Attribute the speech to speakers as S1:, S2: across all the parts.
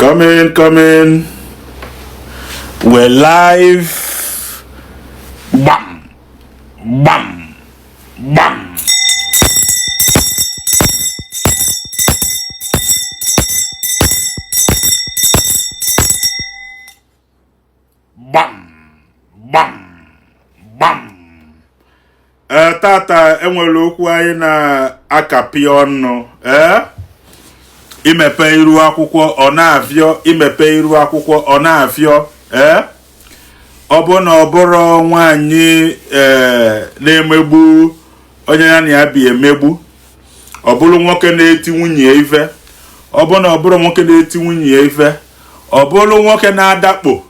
S1: Come in, come in. We're live. Bam, bam, bam. Gbam, gbam, gbam. Ee, tata enwere okwu anyị na-akapị ọnụ. Ee, imepe iru akwụkwọ ọ na-afịọ, imepe iru akwụkwọ ọ na-afịọ. Ee, ọ bụ na ọ bụrụ nwaanyị ee na-emegbu onye ya na ya bi emegbu, ọ bụrụ nwoke na-eti nwunye ife, ọ bụ na ọ bụrụ nwoke na-eti nwunye ife, ọ bụrụ nwoke na-adakpo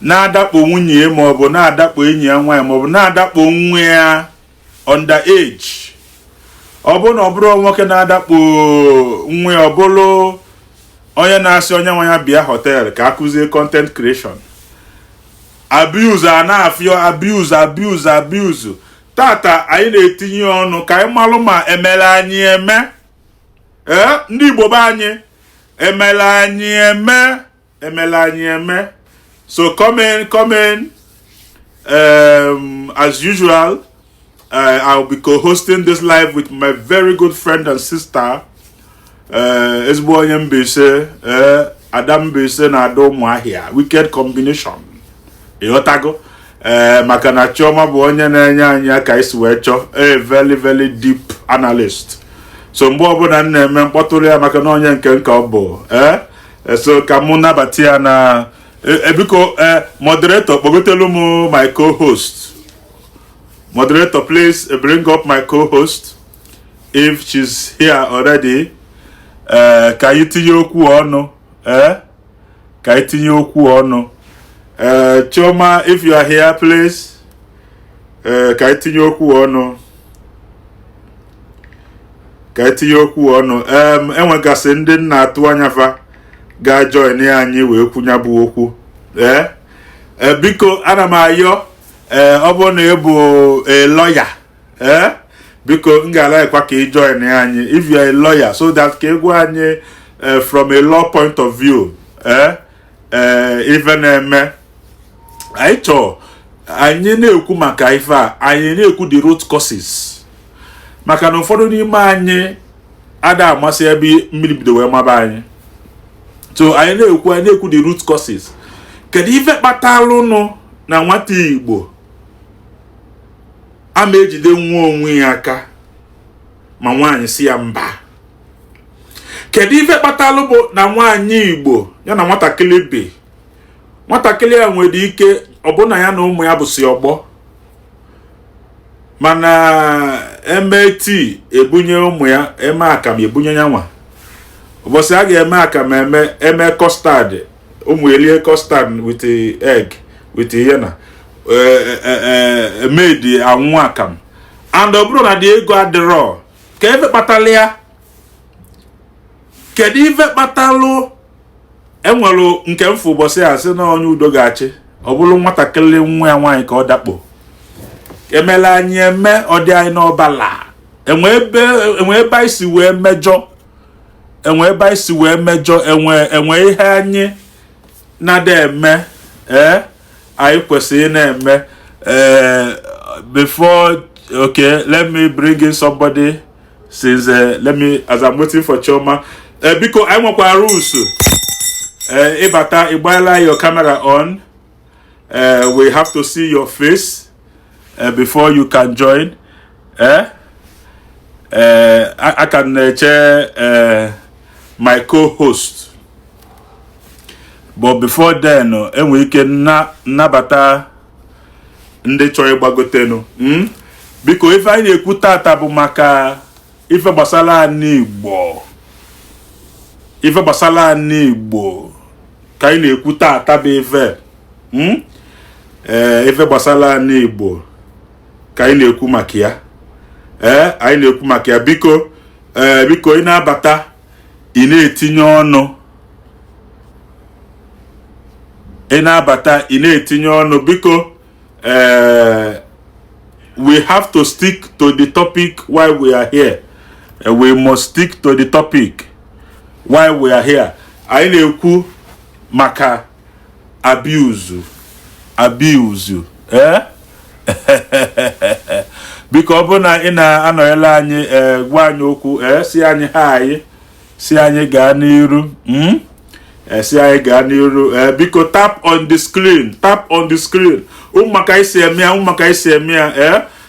S1: na-adakpo nwunye maọbụ na-adakpo enyi ya nwaanyị maọbụ na-adakpo nwa ya under age, ọ bụrụ na ọ bụrụ nwoke na-adakpo nwa ya, ọ bụrụ onye na-asị onye nwe ya bịa hotel ka akụzie content creation, abuse a na-afịọ, abuse, abuse, abuse. Tata anyị na-etinye ọnụ ka anyị malụ ma emere anyị eme. Ee, ndị Igbo be anyị, emere anyị eme, emere anyị eme. So come in, come in. As usual, I'll be co-hosting this live with my very good friend and sister, ezigbo onye Mbaise, Ada Mbaise na Ada Ụmụahịa, wicked combination. Ịghọtago? Ee, maka na Chioma bụ onye na-enye anyị aka isi wee chọọ a very very deep analyst. So mgbe ọbụla m na-eme mkpọtụrụ ya, maka na onye nke nka ọ bụ. Ee, so ka mụ nabata ya na biko, moderator, kpọgotelu m my co-host. Moderator, please bring up my co-host if she's here already. Ee, ka anyị tinye okwu ọnụ. Ee, ka anyị tinye okwu ọnụ. Ee, Chioma, if you are here, please. Ee, ka anyị tinye okwu ọnụ, ka anyị tinye okwu ọnụ. Enwegasị ndị nna atụ anya fa ga-join anyị wee kwunya bụ okwu. Ee, biko, ana m ayọ, ee, ọ bụrụ na ị bụ a lawyer, ee, biko, m ga-alaikwa ka ị join anyị if you are a lawyer, so that ka ị gwa anyị from a law point of view, ee, ee, ife na-eme. Anyị chọọ anyị na-ekwu maka ife a, anyị na-ekwu the root causes, maka na ụfọdụ n'ime anyị ada amasị ebe mmiri bido wee maba anyị. So anyị na-ekwu the root causes. Kedu ife kpatalụnụ na nwata Igbo ama ejide nwa onwe ya aka ma nwaanyị si ya mba? Kedu ife kpatalụ bụ na nwaanyị Igbo ya na nwatakịrị bi, nwatakịrị ya nwere ike ọbụna ya na ụmụ ya bụ si ọgbọ, mana eme tii ebunye ụmụ ya, eme akamụ ebunye ya nwa, ụbọchị a ga-eme akamụ, eme custard, ụmụ elie custard with egg with ihe na made anwụ akamụ, and ọ bụrụ na dị ego adịrọ ka efe kpatara ya? Kedu ife kpatalụ enwere nke mfu ụbọchị a sị na onye udo ga-achị, ọ bụrụ nwatakịrị nwa ya nwaanyị ka ọ dakpo? Emela anyị eme, ọ dị anyị n'ọbala? Enwe ebe anyị si wee mejọ, enwe ebe anyị si wee mejọ, enwe ihe anyị na-ada eme, ee, anyị kwesịrị ị na-eme. Ee, before, okay, let me bring in somebody since let me, as I'm waiting for Chioma, biko, anyị nwekwara rules. Ịbata, ịgbala your camera on. We have to see your face before you can join. I can chair my co-host, but before then, enwe ike nnabata ndị chọrọ ịgbagotenu. Biko, ife anyị na-ekwu tata bụ maka ife gbasara anyị Igbo, ife gbasara anyị Igbo ka anyị na-ekwu tata bụ ife, Ee, ife gbasara anyị Igbo ka anyị na-ekwu maka ya. Ee, anyị na-ekwu maka ya. Biko, ee, biko, ị na-abata, ị na-etinye ọnụ, ị na-abata, ị na-etinye ọnụ, biko. Ee, we have to stick to the topic while we are here. We must stick to the topic while we are here. Anyị na-ekwu maka abuse abuse. Ee, biko, ọ bụrụ na ị na-anọnyere anyị, ee, gwa anyị okwu. Ee, si anyị ha anyị si anyị gaa n'iru. Ee, si anyị gaa n'iru. Ee, biko, tap on the screen, tap on the screen. Ụmụaka isi eme ya, ụmụaka isi eme ya.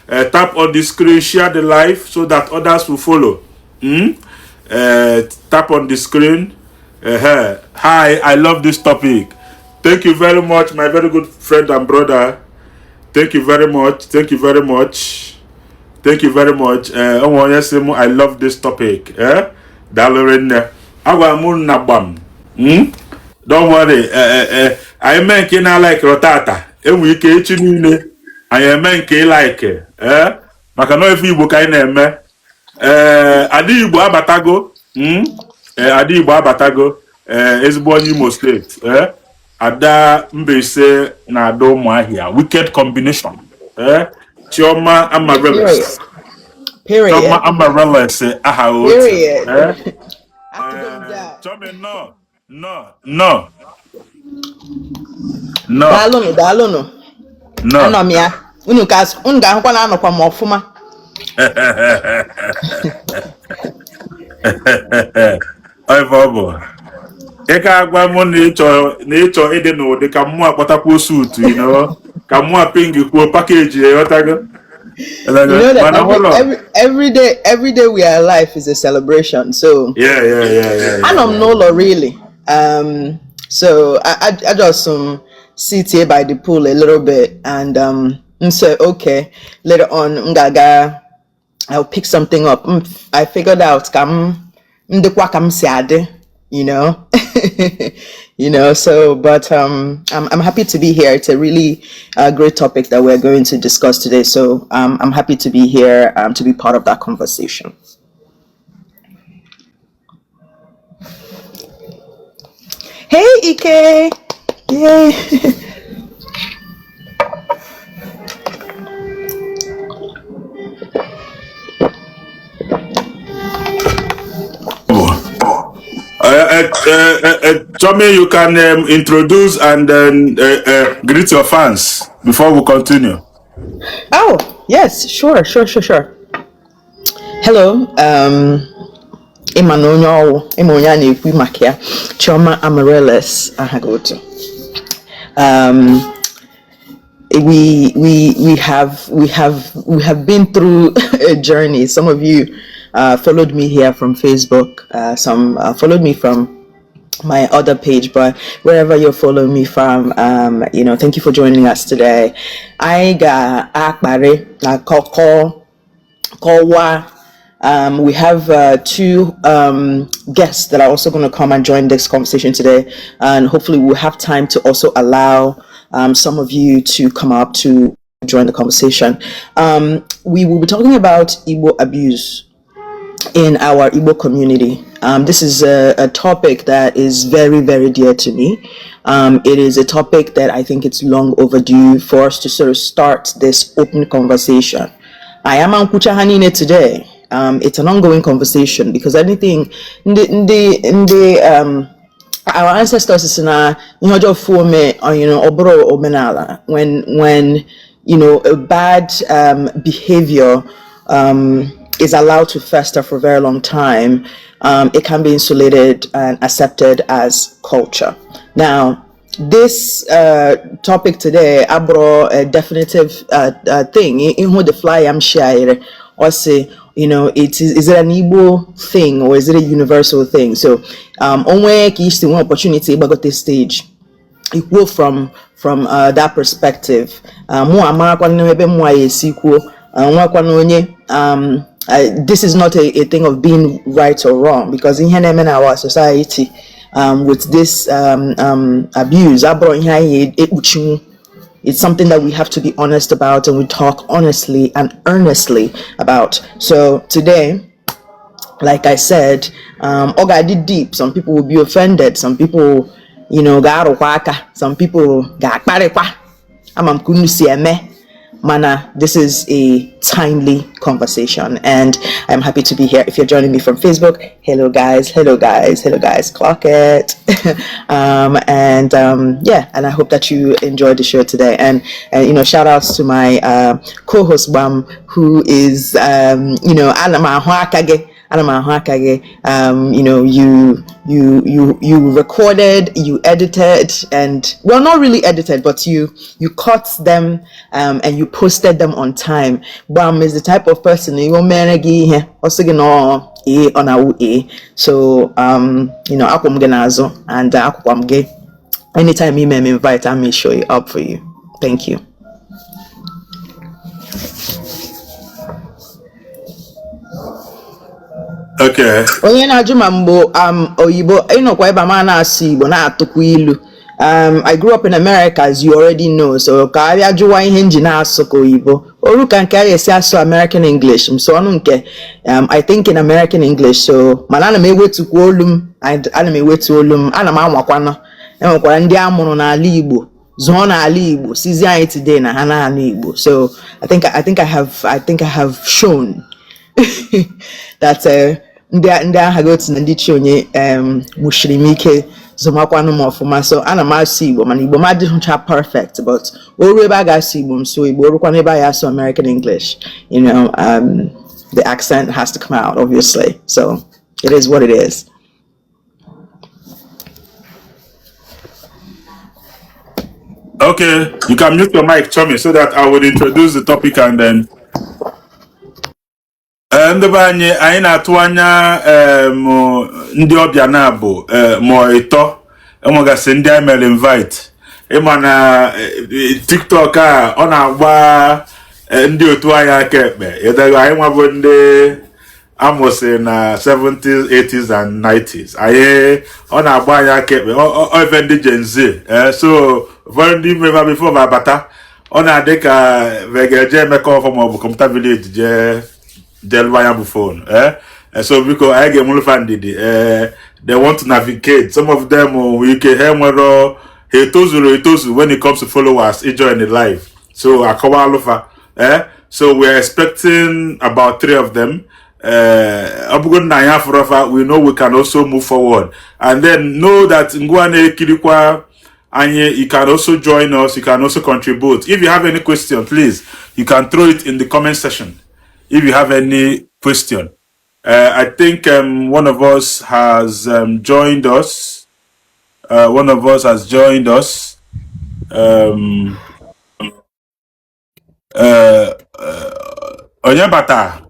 S1: Ee, tap on the screen, share the live so that others will follow. Tap on the screen. Hi, I love this topic. Thank you very much, my very good friend and brother. Thank you very much, thank you very much, thank you very much. Ee, onwe onye sị m, "I love this topic." Eh, daalụ nne. Agwara m unu na gbam. Don't worry. Anyị mee nke ị na-alaikịrị tata, enwe ike echi niile anyị eme nke ị like. Ee, maka na ife Igbo ka anyị na-eme. Ee, ada Igbo abatago. Ee, ada Igbo abatago. Ee, ezigbo onye Imo Steeti. Ee, ada Mbaise na ada Ụmụahịa, wicked combination. Ee, Chioma Amaryllis.
S2: Period.
S1: Chioma Amaryllis, aha otu.
S2: Period.
S1: Ee.
S2: After them that.
S1: Chioma, no, no, no, no.
S2: Daalụnụ, daalụnụ.
S1: No.
S2: Anọ m ya. Unu ka unu ga-ahụkwa na anọkwa m ọfụma.
S1: Ife ọ bụ ị ka agwa m na ịchọ ịdị n'ụdị ka mmụọ akpọtakwuo suit, ka mmụọ ping kwuo package ya, ịghọtago?
S2: You know that
S1: Mana
S2: every,
S1: hold on.
S2: every day we are alive is a celebration. So anọ m n'ụlọ really. So I just sit here by the pool a little bit and so okay, later on m ga-aga, I'll pick something up. I figured out ka m dịkwa ka m si adị. So, but I'm happy to be here. It's a really great topic that we're going to discuss today. So I'm happy to be here to be part of that conversation. Hey, Ike! Yay!
S1: Tommy, you can introduce and then greet your fans before we continue.
S2: Oh, yes, sure. Hello, ịma na onye ọwụ, ịma onye a na-ekwu maka ya, Chioma Amaryllis Ahagotu. We have been through a journey. Some of you followed me here from Facebook. Some followed me from my other page, but wherever you're following me from, thank you for joining us today. I got akpari na koko kowa. We have two guests that are also going to come and join this conversation today, and hopefully we'll have time to also allow some of you to come up to join the conversation. We will be talking about Igbo abuse in our Igbo community. This is a topic that is very, very dear to me. It is a topic that I think it's long overdue for us to sort of start this open conversation. I am on Hanine today. It's an ongoing conversation because anything the our ancestors is na ihe ọjọọ fuo me, ọ bụrụ omenala, when a bad behavior is allowed to fester for a very long time, it can be insulated and accepted as culture. Now, this topic today abụrụ a definitive thing. Ihu the flyer I'm share or say, it is it an Igbo thing or is it a universal thing? So onwe ka isi nwe opportunity ịgbagote stage ikwuo from that perspective. Mụ amarakwana ebe mụ ya esi kwuo, nwekwana onye this is not a thing of being right or wrong, because ihe na-eme na our society with this abuse abụrụ ihe anyị ekpuchinwu. It's something that we have to be honest about and we talk honestly and earnestly about. So today, like I said, ọ ga-adị deep. Some people will be offended. Some people, ga-arụkwa aka. Some people ga-akparịkwa. Ama m ka unu si eme. Mana, this is a timely conversation, and I'm happy to be here. If you're joining me from Facebook, hello guys, hello guys, hello guys, clock it. And yeah, and I hope that you enjoyed the show today. And shout outs to my co-host Bam, who is ana m ahụ aka gị, ana m ahụ aka gị. You recorded, you edited, and, well, not really edited, but you cut them and you posted them on time. Bam is the type of person you mere gị ihe, ọ sị gị na ọ A, ọ na-awụ A. So akwụ m gị n'azụ, and akwụkwa m gị. Anytime you may invite, I may show you up for you. Thank you.
S1: Okay.
S2: Onye na-ajụ ma mgbe oyibo ịnọkwa ebe a ma na-asụ Igbo na-atụkwa ilu. I grew up in America, as you already know, so ka a bịa jụwa ihe nji na-asụ ka oyibo oru ka nke a ga-esi asụ American English m so ọnụ nke I think in American English, so mana ana m ewetukwa olu m, and ana m ewetu olu m, ana m anwakwanụ. Enwekwara ndị a mụrụ n'ala Igbo, zụọ n'ala Igbo, sizi anyị today na ha na-anụ Igbo. So I think I have shown that ndị agha gị otu na ndị chi onye mụchiri m ike zụmakwanụ m ọfụma. So ana m asụ Igbo, mana Igbo m adịghịcha perfect, but o ruo ebe a ga-asụ Igbo, m sụọ Igbo. O rukwana ebe a ga-asụ American English, the accent has to come out, obviously. So it is what it is.
S1: Okay, you can mute your mic, Chomi, so that I will introduce the topic and then ndị be anyị, anyị na-atụ anya ndị ọbịa na-abụ ma ịtọ enwegasị ndị anyị mere invite. Ịma na TikTok a ọ na-agba ndị otu anyị aka ekpe ịdago anyị nwabụ ndị amụsị na 70s, 80s and 90s. Anyị ọ na-agba anyị aka ekpe ọ ife ndị Gen Z. So ụfọdụ ndị ime before ma abata, ọ na-adị ka ve ga-eje emeka ọfọ maọbụ Computer Village jee jee ya bụ phone. So biko, anyị ga-enwerefa ndidi. They want to navigate. Some of them nwere ike ha nwere ha etozuru etozu when it comes to followers join the live, so akọwa alụfa. So we are expecting about three of them. Ọ bụgo na anyị afụrọfa, we know we can also move forward, and then know that ngwa na-ekirikwa anyị, you can also join us, you can also contribute. If you have any question, please, you can throw it in the comment section if you have any question. I think one of us has joined us. One of us has joined us. Onyebata.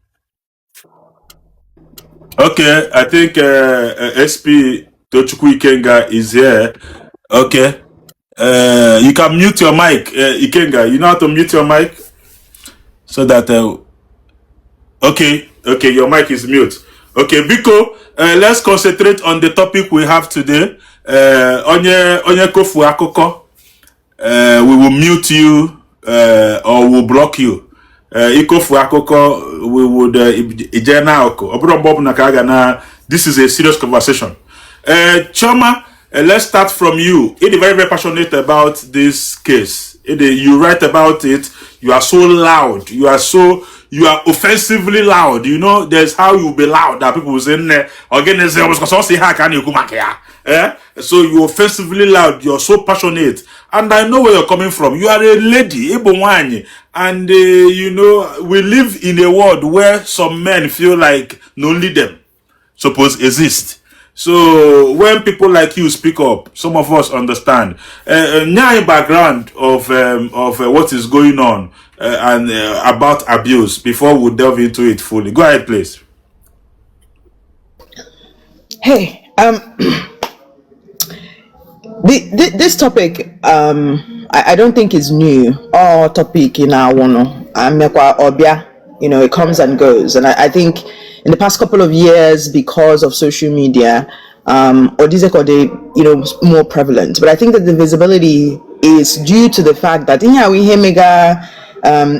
S1: Okay, I think SP Tochukwu Ikenga is here. Okay. You can mute your mic, Ikenga. You know how to mute your mic? So that, okay, your mic is mute. Okay, biko, let's concentrate on the topic we have today. Onye kofu akụkọ, we will mute you or we'll block you. Ikofu akụkọ, we would ije na ọkụ. Ọ bụrụ mgbe ọbụla ka a ga na, this is a serious conversation. Choma, let's start from you. It is very, very passionate about this case. You write about it. You are so loud. You are offensively loud. You know, there's how you be loud that people will say, "Ne, again, eh? So you're offensively loud. You're so passionate. And I know where you're coming from. You are a lady, ị bụ nwanyị. And, we live in a world where some men feel like only them suppose exist. So when people like you speak up, some of us understand. Nye anyị background of what is going on and about abuse before we delve into it fully. Go ahead, please.
S2: Hey, this topic, I don't think is new. Or topic in our one, obia, it comes and goes. And I think in the past couple of years, because of social media, or more prevalent. But I think that the visibility is due to the fact that we mega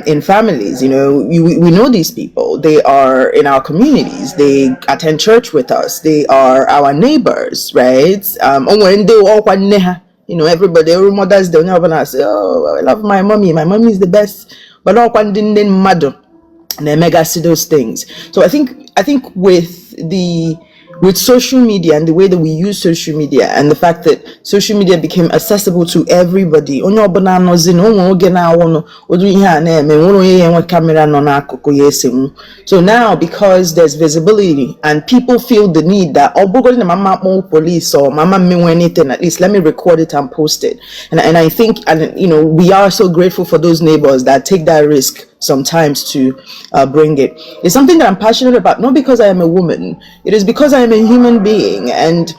S2: in families, we know these people. They are in our communities. They attend church with us. They are our neighbors, right? Everybody, every Mother's Day, say, "Oh, I love my mommy. My mommy is the best." But ọkwa ndị nne mmadụ na-emegasị those things. So I think with social media and the way that we use social media and the fact that social media became accessible to everybody, onye ọbụla anọzi na onwe oge na-awụnụ ụdị ihe a na-eme, nwere onye ya enwe camera nọ n'akụkụ ya esenwu. So now, because there's visibility and people feel the need that ọ bụrụgodị na mama akpọ police or mama mmenwe anything, at least let me record it and post it. And I think, and we are so grateful for those neighbors that take that risk sometimes to bring it. It's something that I'm passionate about, not because I am a woman. It is because I am a human being. And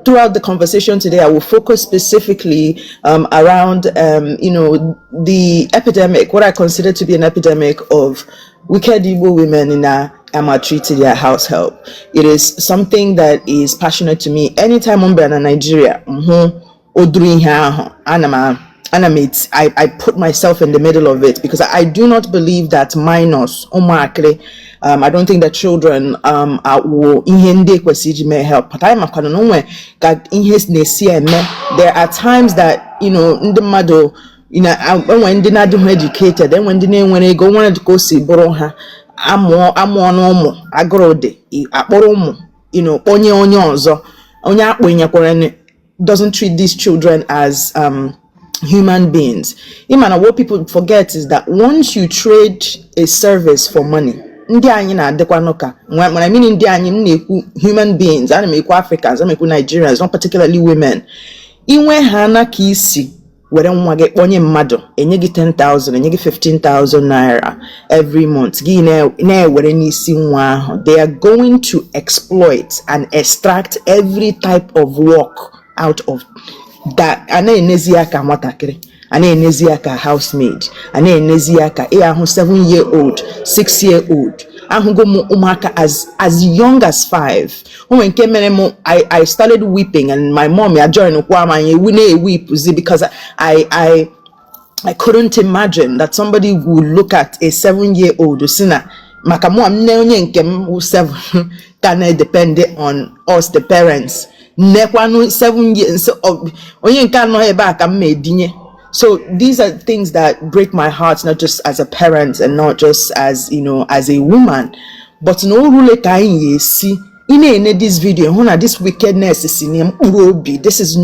S2: throughout the conversation today, I will focus specifically around the epidemic, what I consider to be an epidemic of wicked Igbo women in our maltreated their house help. It is something that is passionate to me. Anytime I'm in Nigeria, ụdịrị ihe ahụ, ana m ana m I put myself in the middle of it because I do not believe that minors, ụmụakịrị, I don't think that children are wụ ihe ndị ekwesị iji mee help. But anyị makwana na onwe ka ihe na-esi eme. There are times that ndị mmadụ enwe ndị na-adịghị educated, enwe ndị na-enwere ego, nwere ka o si bụrụ ha amụọ amụọ na ụmụ agụrụ dị akpọrọ ụmụ kpọnye onye ọzọ, onye akpọnyekwara doesn't treat these children as human beings. Imana, what people forget is that once you trade a service for money, ndị anyị na-adịkwanụ ka, when I mean ndị anyị, m na-ekwu human beings, ana m ekwu Africans, ana m ekwu Nigerians, not particularly women. Inwe ha na ka isi were nwa gị kpọnye mmadụ, enye gị 10,000, enye gị 15,000 naira every month, gị na-ewere n'isi nwa ahụ, they are going to exploit and extract every type of work out of that. A na-enezi ya ka nwatakịrị, a na-enezi ya ka housemaid, a na-enezi ya ka ị ahụ 7 year old, 6 year old. Ahụgo m ụmụaka as young as 5. O nwere nke mere m I started weeping and my mom ya join kwa m, anyị ewu na-ewepụzi because I couldn't imagine that somebody would look at a 7-year-old si na maka mụ nne onye nke m wụ 7 ka na-depend on us, the parents, nnekwanụ 7 years. So, onye nke anọ ebe a ka m ma edinye. So these are things that break my heart, not just as a parent and not just as you know as a woman, but na o rule ka anyị ga-esi ị na-ene this video hụ na this wickedness si na mkpụrụ obi. This is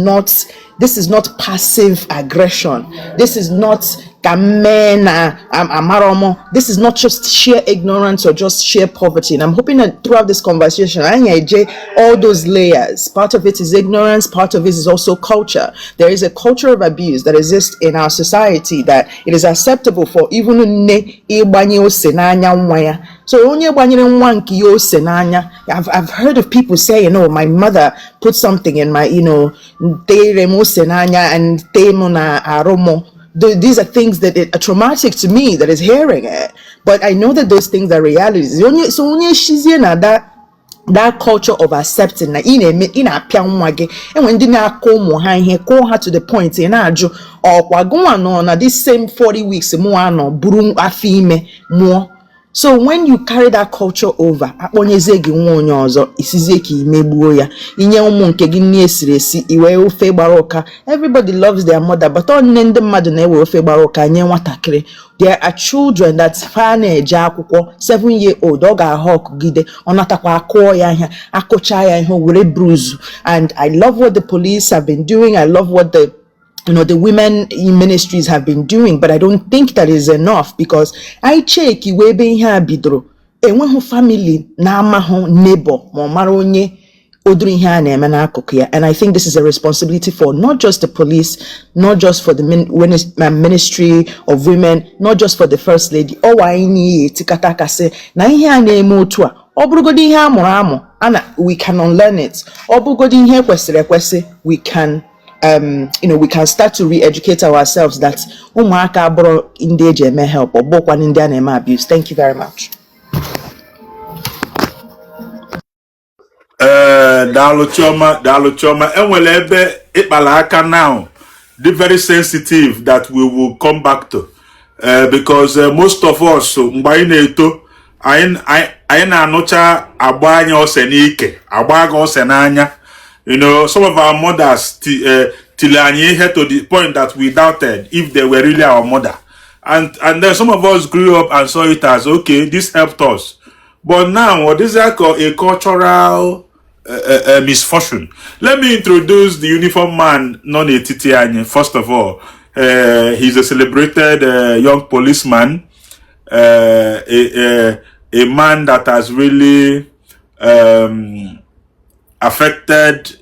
S2: not passive aggression. This is not ka m mee na amarọ m. This is not just sheer ignorance or just sheer poverty. And I'm hoping that throughout this conversation anyị eje all those layers. Part of it is ignorance, part of it is also culture. There is a culture of abuse that exists in our society, that it is acceptable for even nne ịgbanye ose n'anya nwa ya. So onye gbanyere nwa nke ya ose n'anya, I've heard of people say, "My mother put something in my, tere m ose n'anya and tee m na arụ m." These are things that are traumatic to me that is hearing it. But I know that those things are realities. So onye shizie na that culture of accepting na ị na-eme, ị na-apịa nwa gị, enwe ndị na-akụ ụmụ ha ihe, kụọ ha to the point ị na-ajụ ọkwa gụnwa nọ na this same 40 weeks mụọ nọ buru afọ ime mụọ. So when you carry that culture over, akpọnyezie gị nwa onye ọzọ, isizie ka imegbuo ya, inye ụmụ nke gị nne esiri esi, iwee ofe gbara ụka. Everybody loves their mother, but ọ nne ndị mmadụ na-ewe ofe gbara ụka nye nwatakịrị. There are children that fa na-eje akwụkwọ, 7 year old, ọ ga-ahụ ọkụgide, ọ natakwa akụọ ya ihe, akụcha ya ihe, were bruise. And I love what the police have been doing. I love what the you know the women in ministries have been doing, but I don't think that is enough, because I check iwe ebe ihe a bidoro, enweghị family na-amahụ neighbor ma ọ mara onye ụdịrị ihe a na-eme n'akụkụ ya. And I think this is a responsibility for not just the police, not just for the ministry of women, not just for the first lady. Ọwa anyị niile etikata aka sị na ihe a na-eme otu a, ọ bụrụgodị ihe a mụrụ amụ ana, we can unlearn it. Ọ bụrụgodị ihe kwesịrị ekwesị, we can start to re-educate ourselves that ụmụaka abụrụ ndị eji eme help, ọ bụkwa ndị a na-eme abuse. Thank you very much.
S1: Ee, daalụ Chioma, daalụ Chioma. Enwere ebe ịkpala aka now dị very sensitive that we will come back to, because most of us, mgbe anyị na-eto, anyị na-anụcha agba anya ose n'ike, agba gị ose n'anya. Some of our mothers tili anyị ihe to the point that we doubted if they were really our mother. And then some of us grew up and saw it as, okay, this helped us. But now, what is that called? A cultural misfortune. Let me introduce the uniform man, nọ n'etiti anyị. First of all, he's a celebrated young policeman, a man that has really affected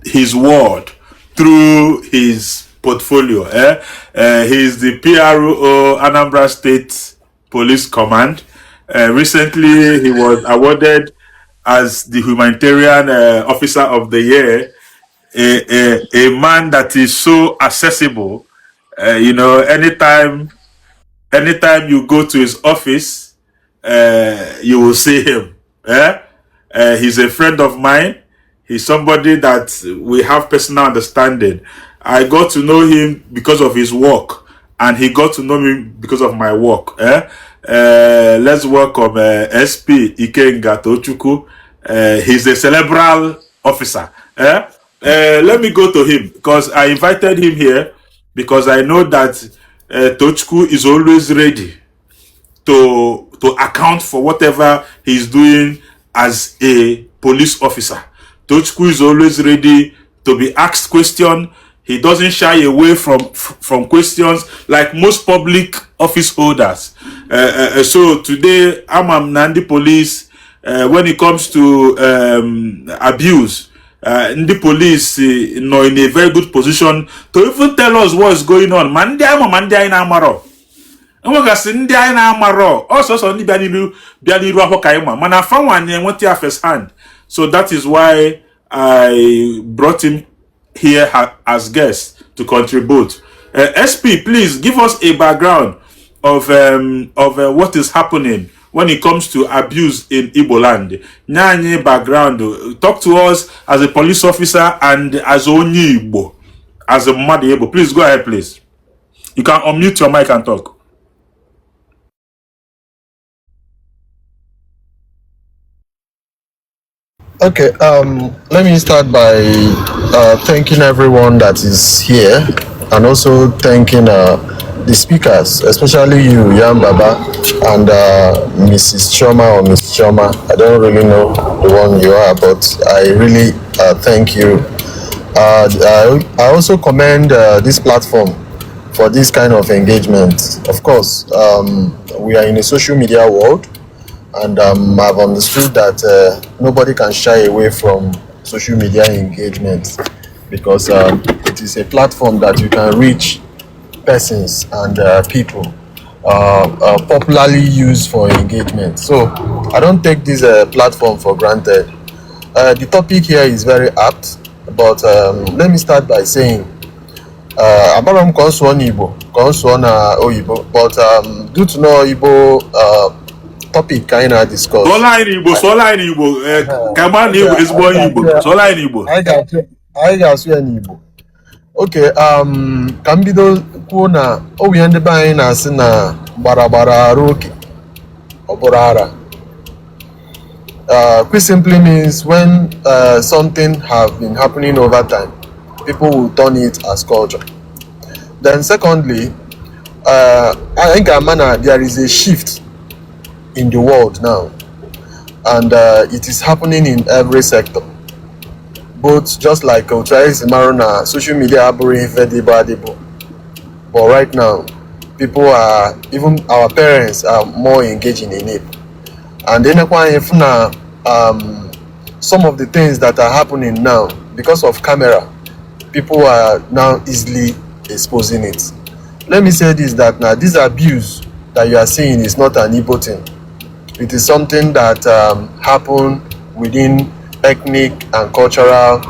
S1: his world through his portfolio. Eh? He's the PRO Anambra State Police Command. Recently, he was awarded as the Humanitarian Officer of the Year. A man that is so accessible. Anytime you go to his office, you will see him. Eh? He's a friend of mine. He's somebody that we have personal understanding. I got to know him because of his work, and he got to know me because of my work. Eh? Let's welcome SP Ikenga Tochukwu. He's a cerebral officer. Eh? Let me go to him because I invited him here because I know that Tochukwu is always ready to account for whatever he's doing as a police officer. Tochukwu is always ready to be asked question. He doesn't shy away from questions like most public office holders. So today, I'm na ndị police. When it comes to abuse, ndị police nọ in a very good position to even tell us what's going on. Ma ndị ama ma ndị anyị na-amarọ, enwegasị ndị anyị na-amarọ ọsọsọ ndị bịa n'iru akwụkwọ ka anyị ma, mana fanwa na-enweta ya first hand. So that is why I brought him here as guest to contribute. SP, please give us a background of what is happening when it comes to abuse in Igbo land. Nye anyị background. Talk to us as a police officer and as onye Igbo, as a mmadụ Igbo. Please go ahead, please. You can unmute your mic and talk.
S3: Okay, let me start by thanking everyone that is here and also thanking the speakers, especially you, Yanbaba, and Mrs. Choma or Miss Choma. I don't really know the one you are, but I really thank you. I also commend this platform for this kind of engagement. Of course, we are in a social media world, and I've understood that nobody can shy away from social media engagement because it is a platform that you can reach persons and people popularly used for engagement. So I don't take this platform for granted. The topic here is very apt, but let me start by saying agbara m ka ọ sụọ n'Igbo ka ọ sụọ na oyibo, but due to no Igbo topic ka anyị na-discuss.
S1: Sụọla anyị n'Igbo, sụọla anyị n'Igbo, ka mara na Igbo ezigbo onye Igbo. Sụọla anyị n'Igbo.
S3: Anyị ga-asụ ya n'Igbo. Okay, ka m bido kwuo na o nwere ndị be anyị na-asị na gbara gbara arụ oke ọ bụrụ ara, which simply means when something have been happening over time, people will turn it as culture. Then secondly, anyị ga-ama na there is a shift in the world now, and it is happening in every sector, both just like otu anyị si mara na social media abụrụ ife dịbụ adịbụ, but right now people are, even our parents are more engaging in it, and enekwa anyị fụ na some of the things that are happening now, because of camera, people are now easily exposing it. Let me say this, that now this abuse that you are seeing is not an Igbo thing. It is something that happen within ethnic and cultural,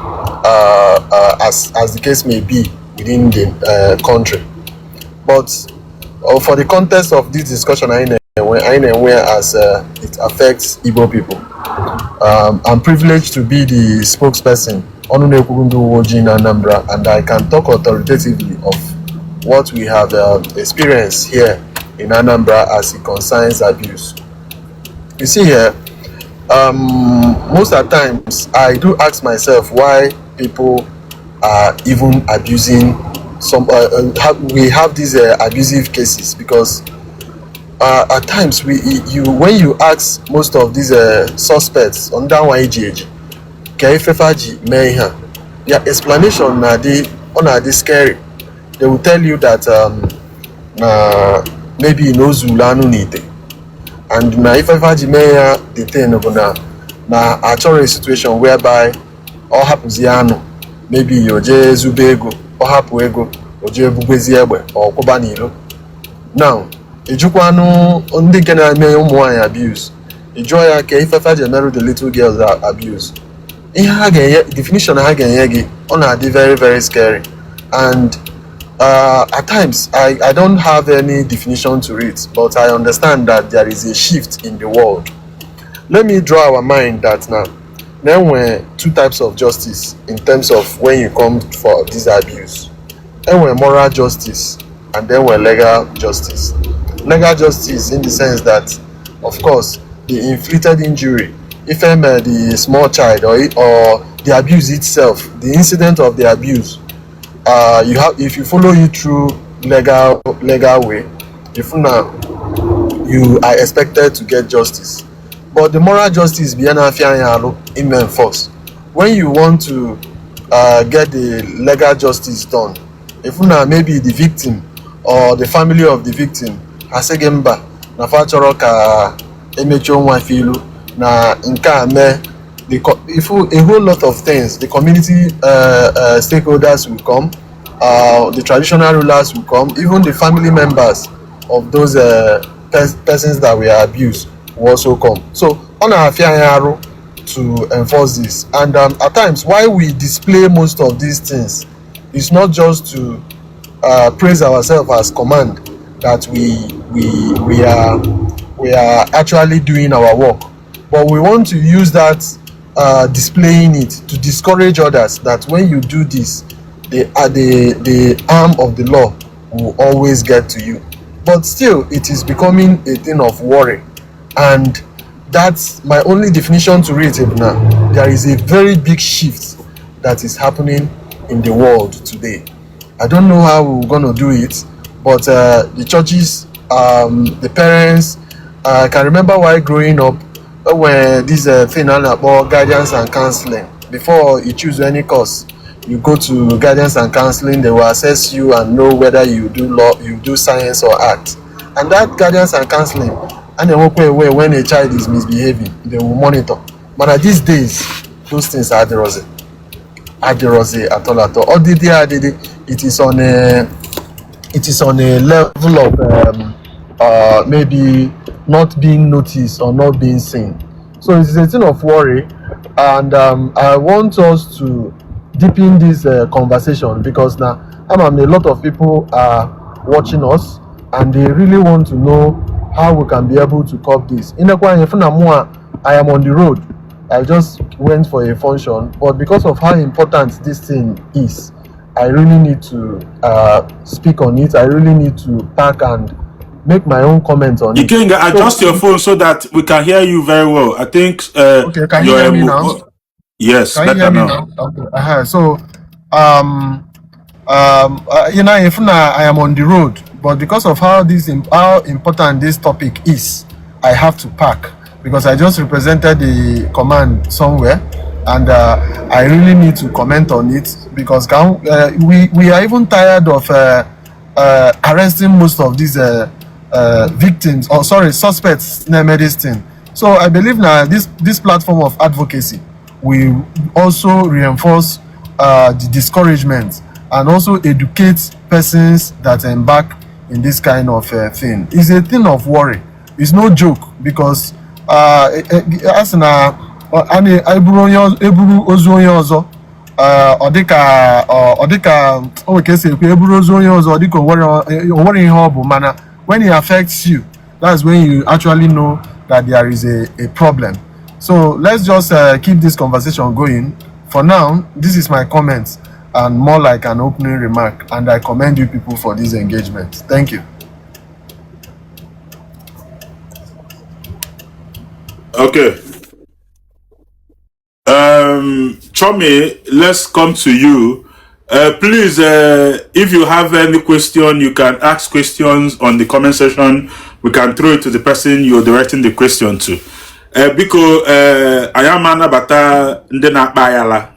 S3: as the case may be, within the country. But for the context of this discussion, I know as it affects Igbo people. I'm privileged to be the spokesperson, ọnụ na-ekwuru ndị uwe ojii na Anambra, and I can talk authoritatively of what we have experienced here in Anambra as it concerns abuse. You see here, most of the times I do ask myself why people are even abusing some we have these abusive cases because at times we you when you ask most of these suspects on that one eji eji ka ife fa ji mee ihe a, their explanation na-adị, ọ na-adị scary. They will tell you that na maybe na o zuru anụ n'ite and na ife fa ji mee ya, the thing bụ na achọrọ a situation whereby ọ hapụzie anụ, maybe o jee zube ego, ọ hapụ ego, o jee bugwezie egbe ọ kwụba n'ilo. Now ịjụkwanụ ndị nke na-eme ụmụ nwaanyị abuse, ị jụọ ya ka ife fa ji emerụ the little girls abuse, ihe ha ga-enye, definition ha ga-enye gị, ọ na-adị very very scary. And at times I don't have any definition to it, but I understand that there is a shift in the world. Let me draw our mind that now there were two types of justice in terms of when you come for this abuse. There were moral justice and then were legal justice. Legal justice in the sense that, of course, the inflicted injury, if the small child or the abuse itself, the incident of the abuse, you have, if you follow it through legal way, if now you are expected to get justice. But the moral justice bụ ya na-afịa anyị alụ ime enforce. When you want to get the legal justice done, if na maybe the victim or the family of the victim asị gị mba, na fa chọrọ ka emechie nwa fa ilu na nke a mee if a whole lot of things, the community stakeholders will come, the traditional rulers will come, even the family members of those persons that were abused will also come. So ọ na-afịa anyị arụ to enforce this. And at times, why we display most of these things is not just to praise ourselves as command that we are actually doing our work, but we want to use that displaying it to discourage others that when you do this, the arm of the law will always get to you. But still, it is becoming a thing of worry, and that's my only definition to it. Now there is a very big shift that is happening in the world today. I don't know how we're going to do it, but the churches, the parents, I can remember while growing up, when this thing about guidance and counseling, before you choose any course, you go to guidance and counseling. They will assess you and know whether you do law, you do science or art. And that guidance and counseling, and they walk away when a child is misbehaving, they will monitor. But at these days, those things are the adịrọzi at all at all. Ọdịdị adịdị, it is on a level of maybe not being noticed or not being seen. So it is a thing of worry, and I want us to deepen this conversation because now a lot of people are watching us and they really want to know how we can be able to curb this. Inekwa anya, fụ na mụ, I am on the road. I just went for a function, but because of how important this thing is, I really need to speak on it. I really need to pack and make my own comment on it.
S1: Ikenga,
S3: So,
S1: adjust your phone so that we can hear you very well. I think
S3: okay, can you
S1: your
S3: hear me now?
S1: Yes,
S3: Can you
S1: better
S3: hear me
S1: now.
S3: now? Okay. So, if now I am on the road, but because of how important this topic is, I have to park because I just represented the command somewhere, and I really need to comment on it because we are even tired of arresting most of these victims, or sorry, suspects na this thing. So I believe now this platform of advocacy will also reinforce the discouragement and also educate persons that embark in this kind of thing. It's a thing of worry. It's no joke because a sị na a na-eburu onye eburu ozu onye ọzọ, ọ dịka ọ dịka o nwere ka esi ekwu, eburu ozu onye ọzọ, ọ dịka o nwere ihe ọ bụ, mana when it affects you, that's when you actually know that there is a problem. So let's just keep this conversation going. For now, this is my comment and more like an opening remark, and I commend you people for this engagement. Thank you.
S1: Okay. Chomi, let's come to you. Please, if you have any question, you can ask questions on the comment section. We can throw it to the person you're directing the question to. Biko, anyị ama anabata ndị na-akpa ayala.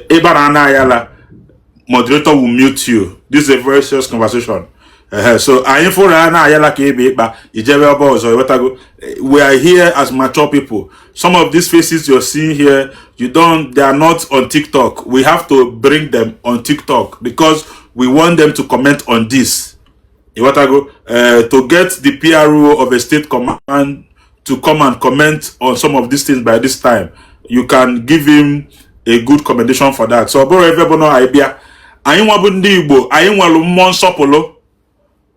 S1: Ịbara ana ayala, moderator will mute you. This is a very serious conversation. So anyị fụrụ ya na ayala ka ebe ịkpa ijebe ọba ọzọ ịghọtago. We are here as mature people. Some of these faces you're seeing here, you don't they are not on TikTok. We have to bring them on TikTok because we want them to comment on this. Ịghọtago? To get the PRO of a state command to come and comment on some of these things by this time, you can give him a good commendation for that. So ọ bụrụ ebe bụ na anyị bịa, anyị nwa bụ ndị Igbo, anyị nwere mmụọ nsọpụrụ.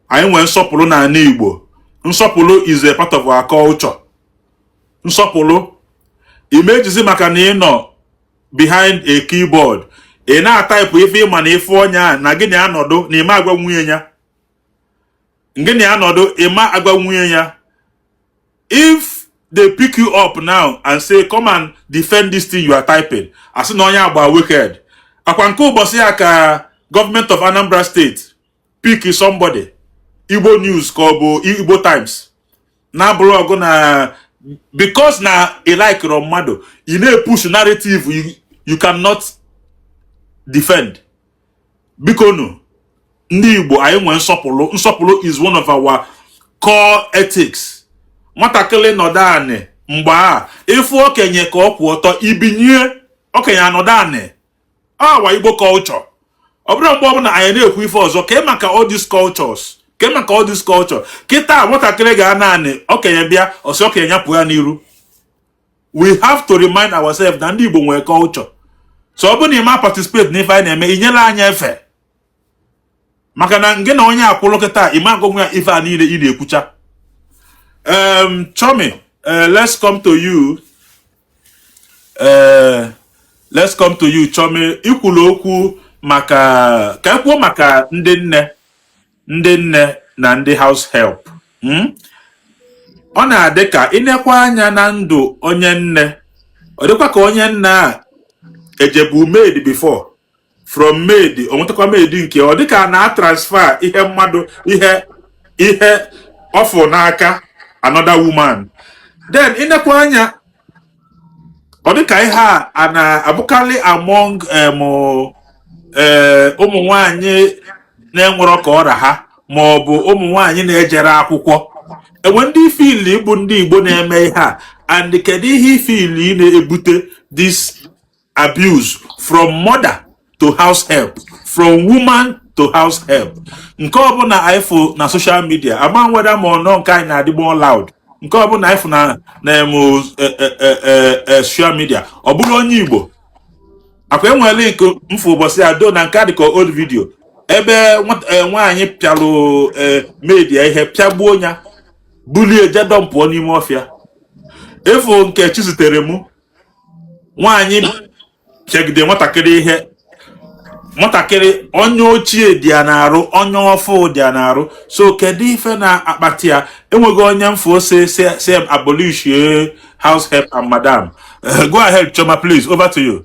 S1: Anyị nwere nsọpụrụ n'ala Igbo. Nsọpụrụ is a part of our culture. Nsọpụrụ imejizi maka na ị nọ behind a keyboard, ị na-ataịpụ ife ịma na ife ọnya a na gị na anọdụ na ịma agwa nwunye ya, gị na anọdụ ịma agwa nwunye ya. If they pick you up now and say, "Come and defend this thing you are typing," asị na onye agba wicked. Akwa nke ụbọchị ya ka government of Anambra State pick somebody, Igbo News ka ọ bụ Igbo Times, na blog na because na ị likere mmadụ, ị na-epush narrative you cannot defend. Biko nu, ndị Igbo, anyị nwee nsọpụrụ. Nsọpụrụ is one of our core ethics. Nwatakịrị nọdụ anị mgbe a ịfụ okenye ka ọ kwụ ọtọ, ibinye okenye anọdụ anị. Awa Igbo culture. Ọ bụrụ mgbe ọbụla anyị na-ekwu ife ọzọ, kee maka all these cultures, kee maka all this culture. Kịta nwatakịrị ga naanị, okenye bịa, ọsị okenye ya pụọ ya n'iru. We have to remind ourselves na ndị Igbo nwere culture. So ọ bụrụ na ị ma participate n'ife anyị na-eme, inyela anyị efe, maka na ngị na onye akwụlụ kịta ịma agụnwe ya ife a niile ị na-ekwucha. Chomi, let's come to you. Let's come to you, Chomi. Ikwulu okwu maka ka ekwuo maka ndị nne, ndị nne na ndị house help. Ọ na-adị ka ịnekwa anya na ndụ onye nne, ọ dịkwa ka onye nne a ejebu maid before. From maid o nwetakwa maid nke ọ dịka na transfer ihe mmadụ, ihe ihe ọfụ n'aka another woman. Then ịnekwa anya, ọ dịka ihe a na-abụkarị among ụmụ nwanyị na-enwerọ ka ọra ha, ma ọ bụ ụmụ nwanyị na-ejere akwụkwọ. Enwe ndị ifili bụ ndị Igbo na-eme ihe a, and kedu ihe ifili na-ebute this abuse from mother to house help, from woman to house help? Nke ọbụla anyị fụ na social media, ama nweda ma ọ nọ nke anyị na-adị more loud, nke ọbụla anyị fụ na emu social media, ọ bụrụ onye Igbo. Akwa enwere link mfu ụbọchị a do na nke a dịka old video ebe nwaanyị pịalụ maid ya ihe, pịagbuo ya, bulie je dọmpụọ n'ime ọfịa. Efu nke chi zitere mụ, nwaanyị pịagide nwatakịrị ihe, nwatakịrị onye ochie dị ya na-arụ, onye ọfụ dị ya na-arụ. So kedu ife na-akpati ya? Enweghị onye mfu ose se abolish house help and madam. Go ahead, Choma, please, over to you.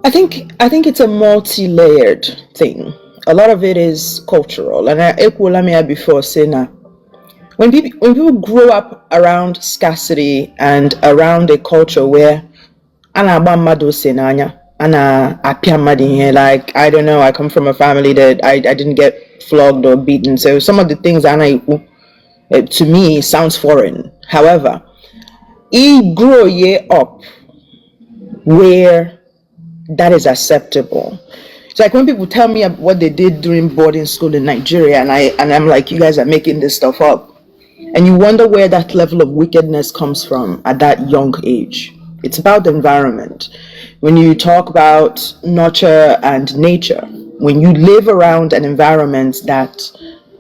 S2: I think it's a multi-layered thing. A lot of it is cultural, and I ekwuola m ya before, say na when people grow up around scarcity and around a culture where a na-agba mmadụ ose n'anya, a na-apịa mmadụ ihe, like, I don't know, I come from a family that I didn't get flogged or beaten, so some of the things a na-ekwu, to me sounds foreign. However, I grow ye up where that is acceptable. It's like when people tell me what they did during boarding school in Nigeria, and I'm like, "You guys are making this stuff up." And you wonder where that level of wickedness comes from at that young age. It's about the environment. When you talk about nurture and nature, when you live around an environment that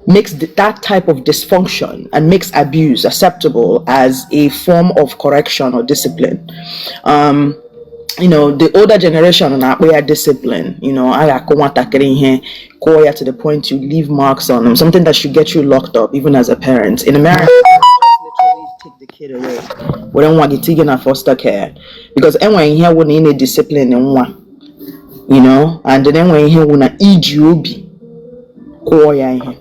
S2: makes that type of dysfunction and makes abuse acceptable as a form of correction or discipline, the older generation na-akpọ ya discipline. A ga-akụ nwatakịrị ihe, kụọ ya to the point you leave marks on them, something that should get you locked up even as a parent. In America, just literally take the kid away. Were nwa gị tinye na foster care, because enwere ihe wụ na ị na-discipline nwa. And then enwe ihe wụ na iji obi kụọ ya ihe.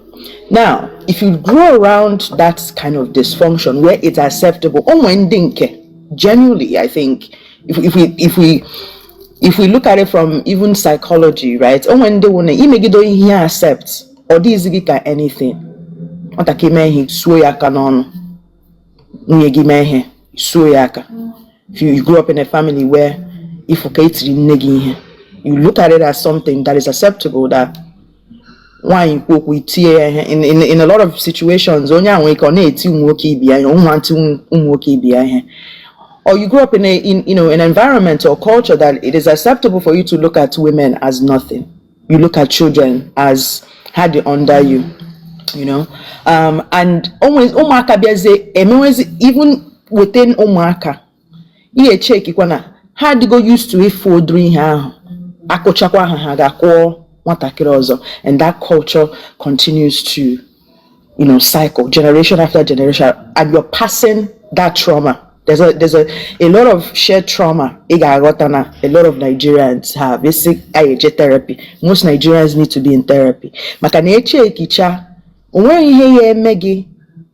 S2: Now, if you grow around that kind of dysfunction where it's acceptable, onwe ndị nke genuinely, I think if we look at it from even psychology, right, onwe ndị wụ na imegide ihe accept, ọ dịghịzi gị ka anything. Nwatakịrị mee ihe, suo ya aka n'ọnụ. Nwunye gị mee ihe, suo ya aka. If you grew up in a family where if ka etiri nne gị ihe, you look at it as something that is acceptable, that nwaanyị kwu okwu, itinye ya ihe. In a lot of situations, onye ahụ nwere ike ọ na-eti ụmụ nwoke ibe ya ihe, ụmụ ntị ụmụ nwoke ibe ya ihe. Or you grew up in a in you know an environment or culture that it is acceptable for you to look at women as nothing. You look at children as had under you you know And always ụmụaka bịazie emewezi, even within ụmụaka, ihe chekikwa na ha adịgo used to ịfụ ụdịrị ihe ahụ. Akụchakwa ha, ha ga-akụọ nwatakịrị ọzọ, and that culture continues to cycle generation after generation, and you're passing that trauma. There's a lot of shared trauma ị ga-aghọta na a lot of Nigerians have. Isi anyị eje therapy. Most Nigerians need to be in therapy, maka na eche ekicha o nweghị ihe ya eme gị.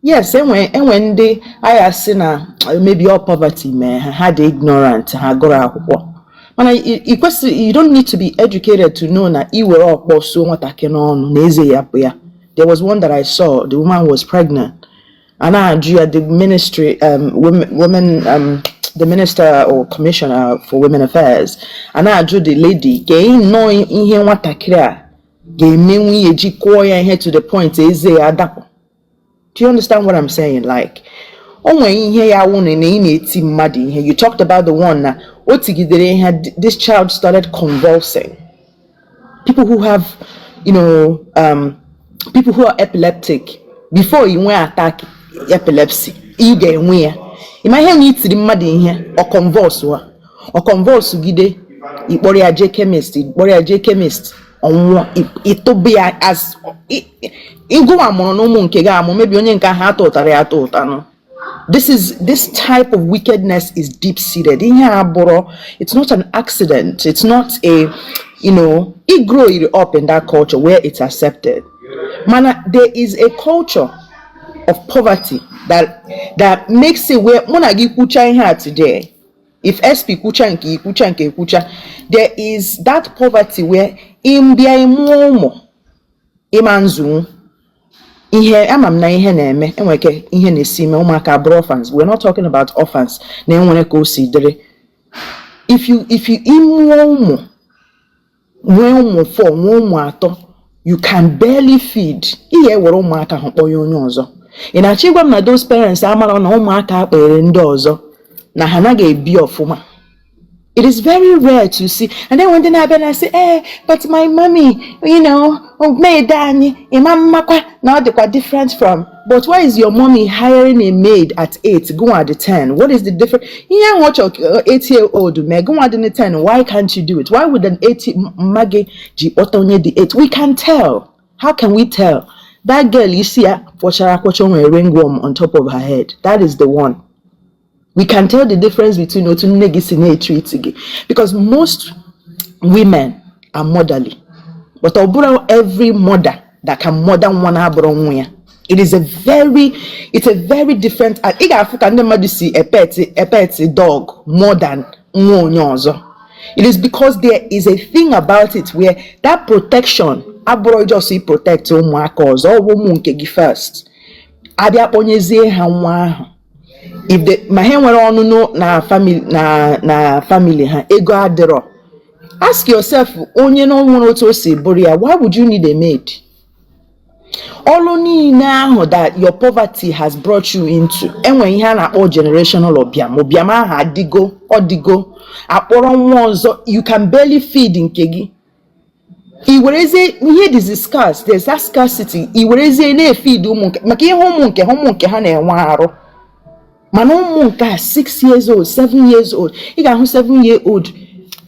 S2: Yes, enwe ndị anyị asị na maybe all poverty mee ha, ha dị ignorant, ha gụrụ akwụkwọ, mana ị kwesịrị, you don't need to be educated to know na iwere ọkpọ suo nwatakịrị n'ọnụ na eze ya bụ ya. There was one that I saw. The woman was pregnant. A na-ajụ ya, the ministry, women, the minister or commissioner for women affairs, a na-ajụ the lady ka ị nnọọ ihe nwatakịrị a ga-emenwu ihe ji kụọ ya ihe to the point eze ya adapụ. Do you understand what I'm saying? Like, o nwere ihe ya wụ na ị na-eti mmadụ ihe. You talked about the one na o tigidere ihe, this child started convulsing. People who have, people who are epileptic, before you nwee attack epilepsy, ị ga-enwe ya. Ịma ihe na itiri mmadụ ihe, ọ convulse wa, ọ convulse gide, ịkpọrọ ya jee chemist, ịkpọrọ ya jee chemist, ọnwụọ, ịtụba ya as ịgụwa mụrụ na ụmụ nke gị amụ, mebi onye nke ahụ atọ ụtara ya atọ ụta nụ. This type of wickedness is deep seated. Ihe a bụrụ, it's not an accident. It's not a it grow it up in that culture where it's accepted. Mana there is a culture of poverty that makes it where mụ na gị kwucha ihe a today, if SP kwucha nke ikwucha nke ikwucha, there is that poverty where ịmbịa ịmụọ ụmụ ịma nzunwu ihe. Ama m na ihe na-eme, enwere ike ihe na-esi ime ụmụaka abụrụ orphans. We're not talking about orphans na enwere ka o si dịrị. If you ịmụọ ụmụ, nwee ụmụ 4, nwee ụmụ atọ, you can barely feed, ị ga-ewere ụmụaka ahụ kpọnye onye ọzọ. Ị na-achọ ịgwa m na those parents amara na ụmụaka akpere ndị ọzọ na ha anaghị ebi ọfụma? It is very rare to see. And then when ndị na-abịa na say, "But my mommy, maid anyị, ịma mmakwa na ọ dịkwa different from." But why is your mommy hiring a maid at 8, go at the 10? What is the difference? Ihe ahụ ọ chọrọ 8-year-old mee, go at the 10, why can't you do it? Why would an 8 mma gị ji kpọta onye dị 8? We can tell. How can we tell? That girl isi ya kwọchara akwọcha, nwere ringworm on top of her head. That is the one. We can tell the difference between otu nne gị si na-etreat gị, because most women are motherly, but ọ bụrụ every mother that can mother nwa na-abụrụ nwa ya. It is a very it's a very different. Ị ga-afụ ka ndị mmadụ si epet dog more than nwa onye ọzọ. It is because there is a thing about it where that protection abụrụ just i protect ụmụaka ọzọ, ọ bụ ụmụ nke gị first. Abịa kpọnyezie ha nwa ahụ, if the ma ha nwere ọnụnụ na family, na family ha ego adịrọ, ask yourself, onye na nwere otu o si bụrụ ya, why would you need a maid? Ọrụ niile ahụ that your poverty has brought you into, enwe ihe a na-akpọ generational ụbịam. Ụbịam ahụ adịgo, ọdịgo akpọrọ nwa ọzọ. You can barely feed nke gị, i werezie ihe dịzi scarce. There's that scarcity. I werezie na-efeed ụmụ nke, maka ihe ụmụ nke ha, ụmụ nke ha na-enwe arụ, mana ụmụ nke a 6 years old, 7 years old, ị ga-ahụ 7 year old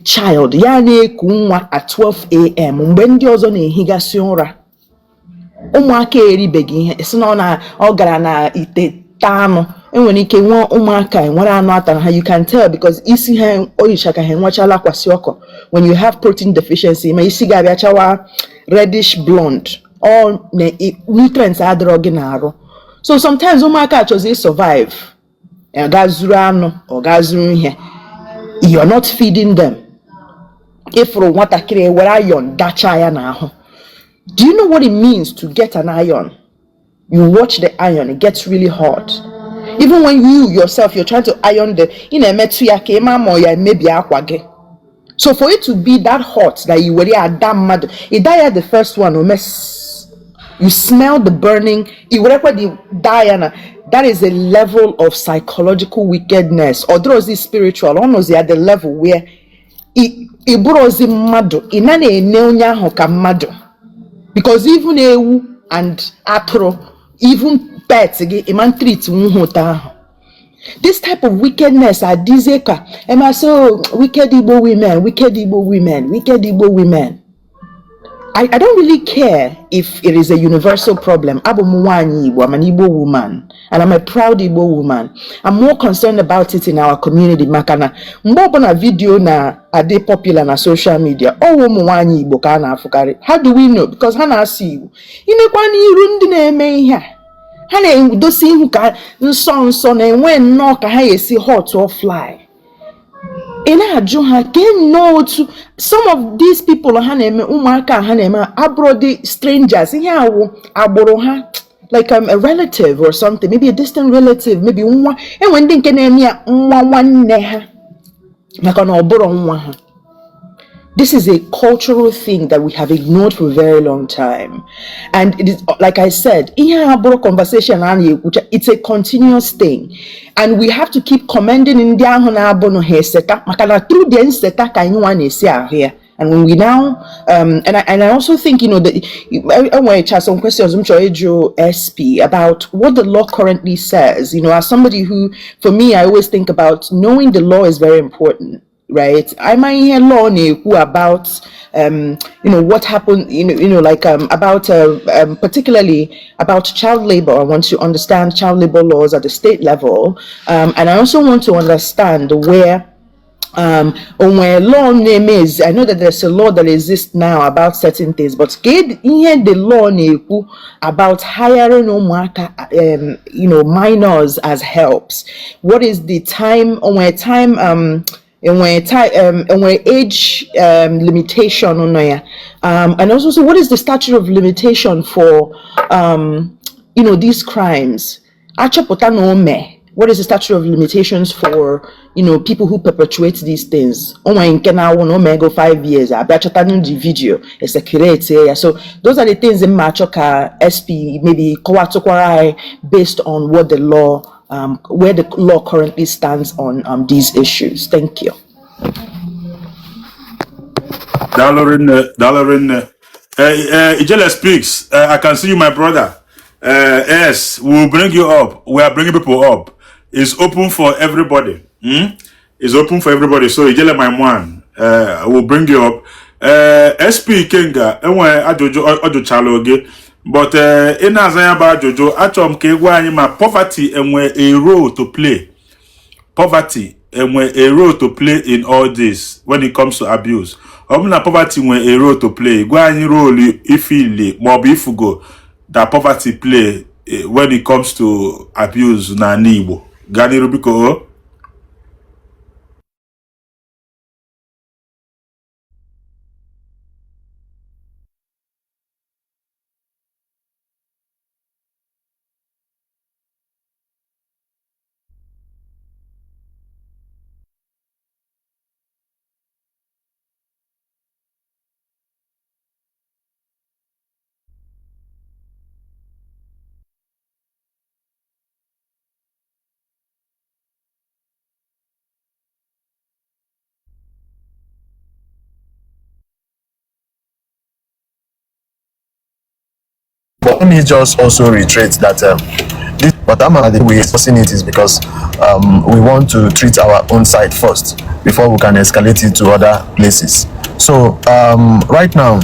S2: child ya na-eku nwa at 12 a.m. mgbe ndị ọzọ na-ehigasị ụra. Ụmụaka eribeghị ihe, si na ọ gara na ite taa anụ. Enwere ike nwee ụmụaka nwere anụ atara ha. You can tell because isi ha oyicha ka ha enwechala kwashiorkor. When you have protein deficiency, ma isi ga-abịa chawa reddish blonde, all na nutrients adịrọ gị n'arụ. So sometimes ụmụaka chọzi survive, ga zuru anụ, ọ ga zuru ihe. You're not feeding them. Ịfụrụ nwatakịrị were iron dachaa ya n'ahụ. Do you know what it means to get an iron? You watch the iron, it gets really hot. Even when you yourself, you're trying to iron the, ị na-emetụ ya ka ị maa ma ọ ya emebi akwa gị. So for it to be that hot that you were ada mmadụ, ị daa ya the first one, o mes, you smell the burning, ị werekwa the daa ya na, that is a level of psychological wickedness. Ọ dịrọzi spiritual, ọ nọzi at the level where ị bụrọzi mmadụ, ị na na-ene onye ahụ ka mmadụ. Because even ewu and atụrụ, even pet gị, ịma treat nwuhe ụtọ ahụ. This type of wickedness adịzie ka ema so wicked Igbo women, wicked Igbo women, wicked Igbo women. I don't really care if it is a universal problem. Abụ m nwaanyị Igbo, I'm an Igbo woman, and I'm a proud Igbo woman. I'm more concerned about it in our community maka na mgbe ọbụla video na-adị popular na social media, ọ wụ ụmụ nwaanyị Igbo ka a na-afụkarị. How do we know? Because ha na-asụ Igbo. Inekwa n'iru ndị na-eme ihe a, ha na-edosi ihu ka nsọ nsọ na-enwe nnọọ ka ha esi hot or fly. Ị na-ajụ ha kee nnọọ otu some of these people ha na-eme, ụmụaka ha na-eme abụrụ dị strangers, ihe awụ agbụrụ ha, like a relative or something, maybe a distant relative, maybe nwa enwe ndị nke na-eme ya nwa nwanne ha maka na ọ bụrụ nwa ha. This is a cultural thing that we have ignored for a very long time. And it is, like I said, ihe a bụrụ conversation a na-ekwucha, it's a continuous thing. And we have to keep commending ndị ahụ na-abụ ha eseta, maka na through the nseta ka anyị nwa na-esi ahụ ya. And when we now, and I also think, that I want to chat some questions, I'm sure SP about what the law currently says. As somebody who, for me, I always think about knowing the law is very important, right? I might hear law na-ekwu about, what happened, like about particularly about child labor. I want to understand child labor laws at the state level, and I also want to understand where onwe law na-eme I know that there's a law that exists now about certain things, but kedu ihe the law na-ekwu about hiring ụmụaka, minors as helps? What is the time, onwe time, enwe time, enwe age limitation nọ ya, and also, so what is the statute of limitation for these crimes? Achọpụta na o mee, what is the statute of limitations for people who perpetuate these things? Onwe nke na-awụ na o mee 5 years, abịa chọta the video esecurate ya. So those are the things m achọ ka SP maybe kọwatụkwara anyị based on what the law where the law currently stands on these issues. Thank you.
S1: Daalụ rinne, daalụ rinne. Ijele speaks. I can see you, my brother. Yes, we'll bring you up. We are bringing people up. It's open for everybody. It's open for everybody. So Ijele, my man, we'll bring you up. SP Kenga, enwe ajụjụ ọ jụchala oge, but ị na-aza ya bụ ajụjụ, achọrọ m ka ị gwa anyị ma poverty enwe a role to play. Poverty enwe a role to play in all this when it comes to abuse. Ọ bụrụ na poverty nwe a role to play, gwa anyị role ifili maọbụ ifugo that poverty play when it comes to abuse n'ala Igbo. Gaa n'iru biko o.
S3: But let me just also reiterate that this, but I'm the way discussing it is because we want to treat our own side first before we can escalate it to other places. So right now,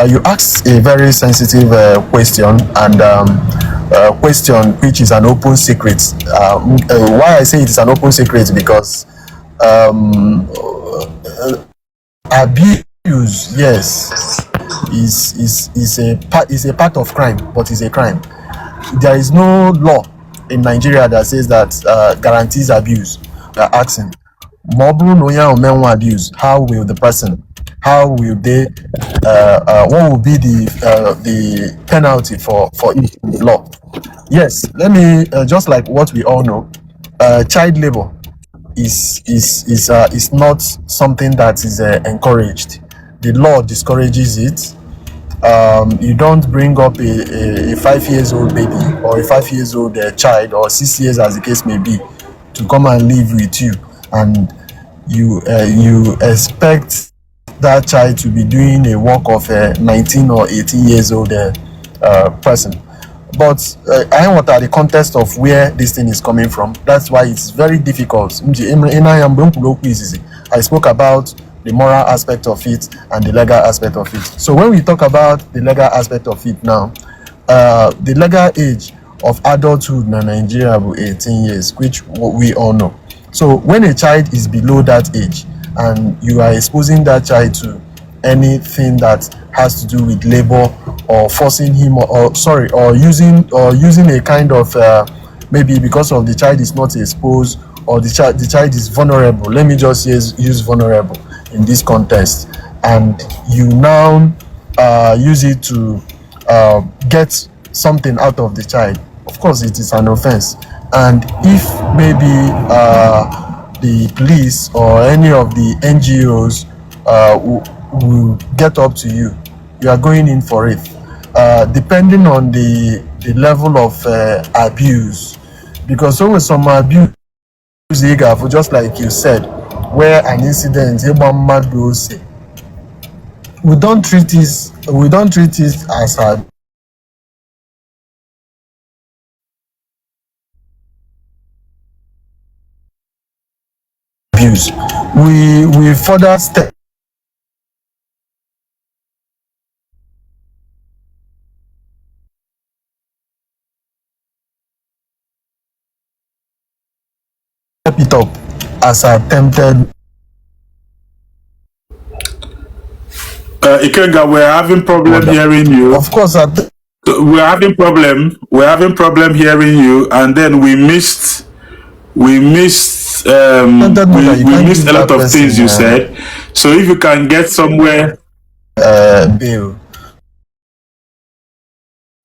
S3: You asked a very sensitive question, and question which is an open secret. Why I say it is an open secret, because abuse, yes, is a part of crime, but is a crime. There is no law in Nigeria that says that guarantees abuse. We are asking, ma ọ bụrụ na onye ahụ mee nwa abuse, how will the person, how will they, what will be the penalty for it in the law? Yes, let me just like what we all know, child labor is not something that is encouraged. The law discourages it. You don't bring up a 5 years old baby or a 5 years old child, or 6 years as the case may be, to come and live with you, and you expect that child to be doing a work of a 19 or 18 years old person. But I want the context of where this thing is coming from. That's why it's very difficult. Mgbe m kwuru okwu izizi, I spoke about the moral aspect of it and the legal aspect of it. So when we talk about the legal aspect of it now, the legal age of adulthood in Nigeria bụ 18 years, which we all know. So when a child is below that age and you are exposing that child to anything that has to do with labor, or forcing him, or sorry, or using a kind of maybe because of the child is not exposed, or the child is vulnerable, let me just use vulnerable in this context, and you now use it to get something out of the child, of course it is an offense. And if maybe the police or any of the NGOs will get up to you, you are going in for it. Depending on the level of abuse, because always some abuse ị ga-afụ, just like you said, where an incident ịgba mmadụ ose, we don't treat it as abuse. We further step it up as attempted
S1: Ikenga, we're having problem
S3: murder.
S1: hearing you.
S3: Of course, at
S1: We're having problem. We're having problem hearing you, and then we missed
S3: attempted murder,
S1: we
S3: you
S1: we
S3: can't
S1: missed
S3: give
S1: a lot
S3: that
S1: of things
S3: person
S1: you said. So if you can get somewhere,
S3: bail.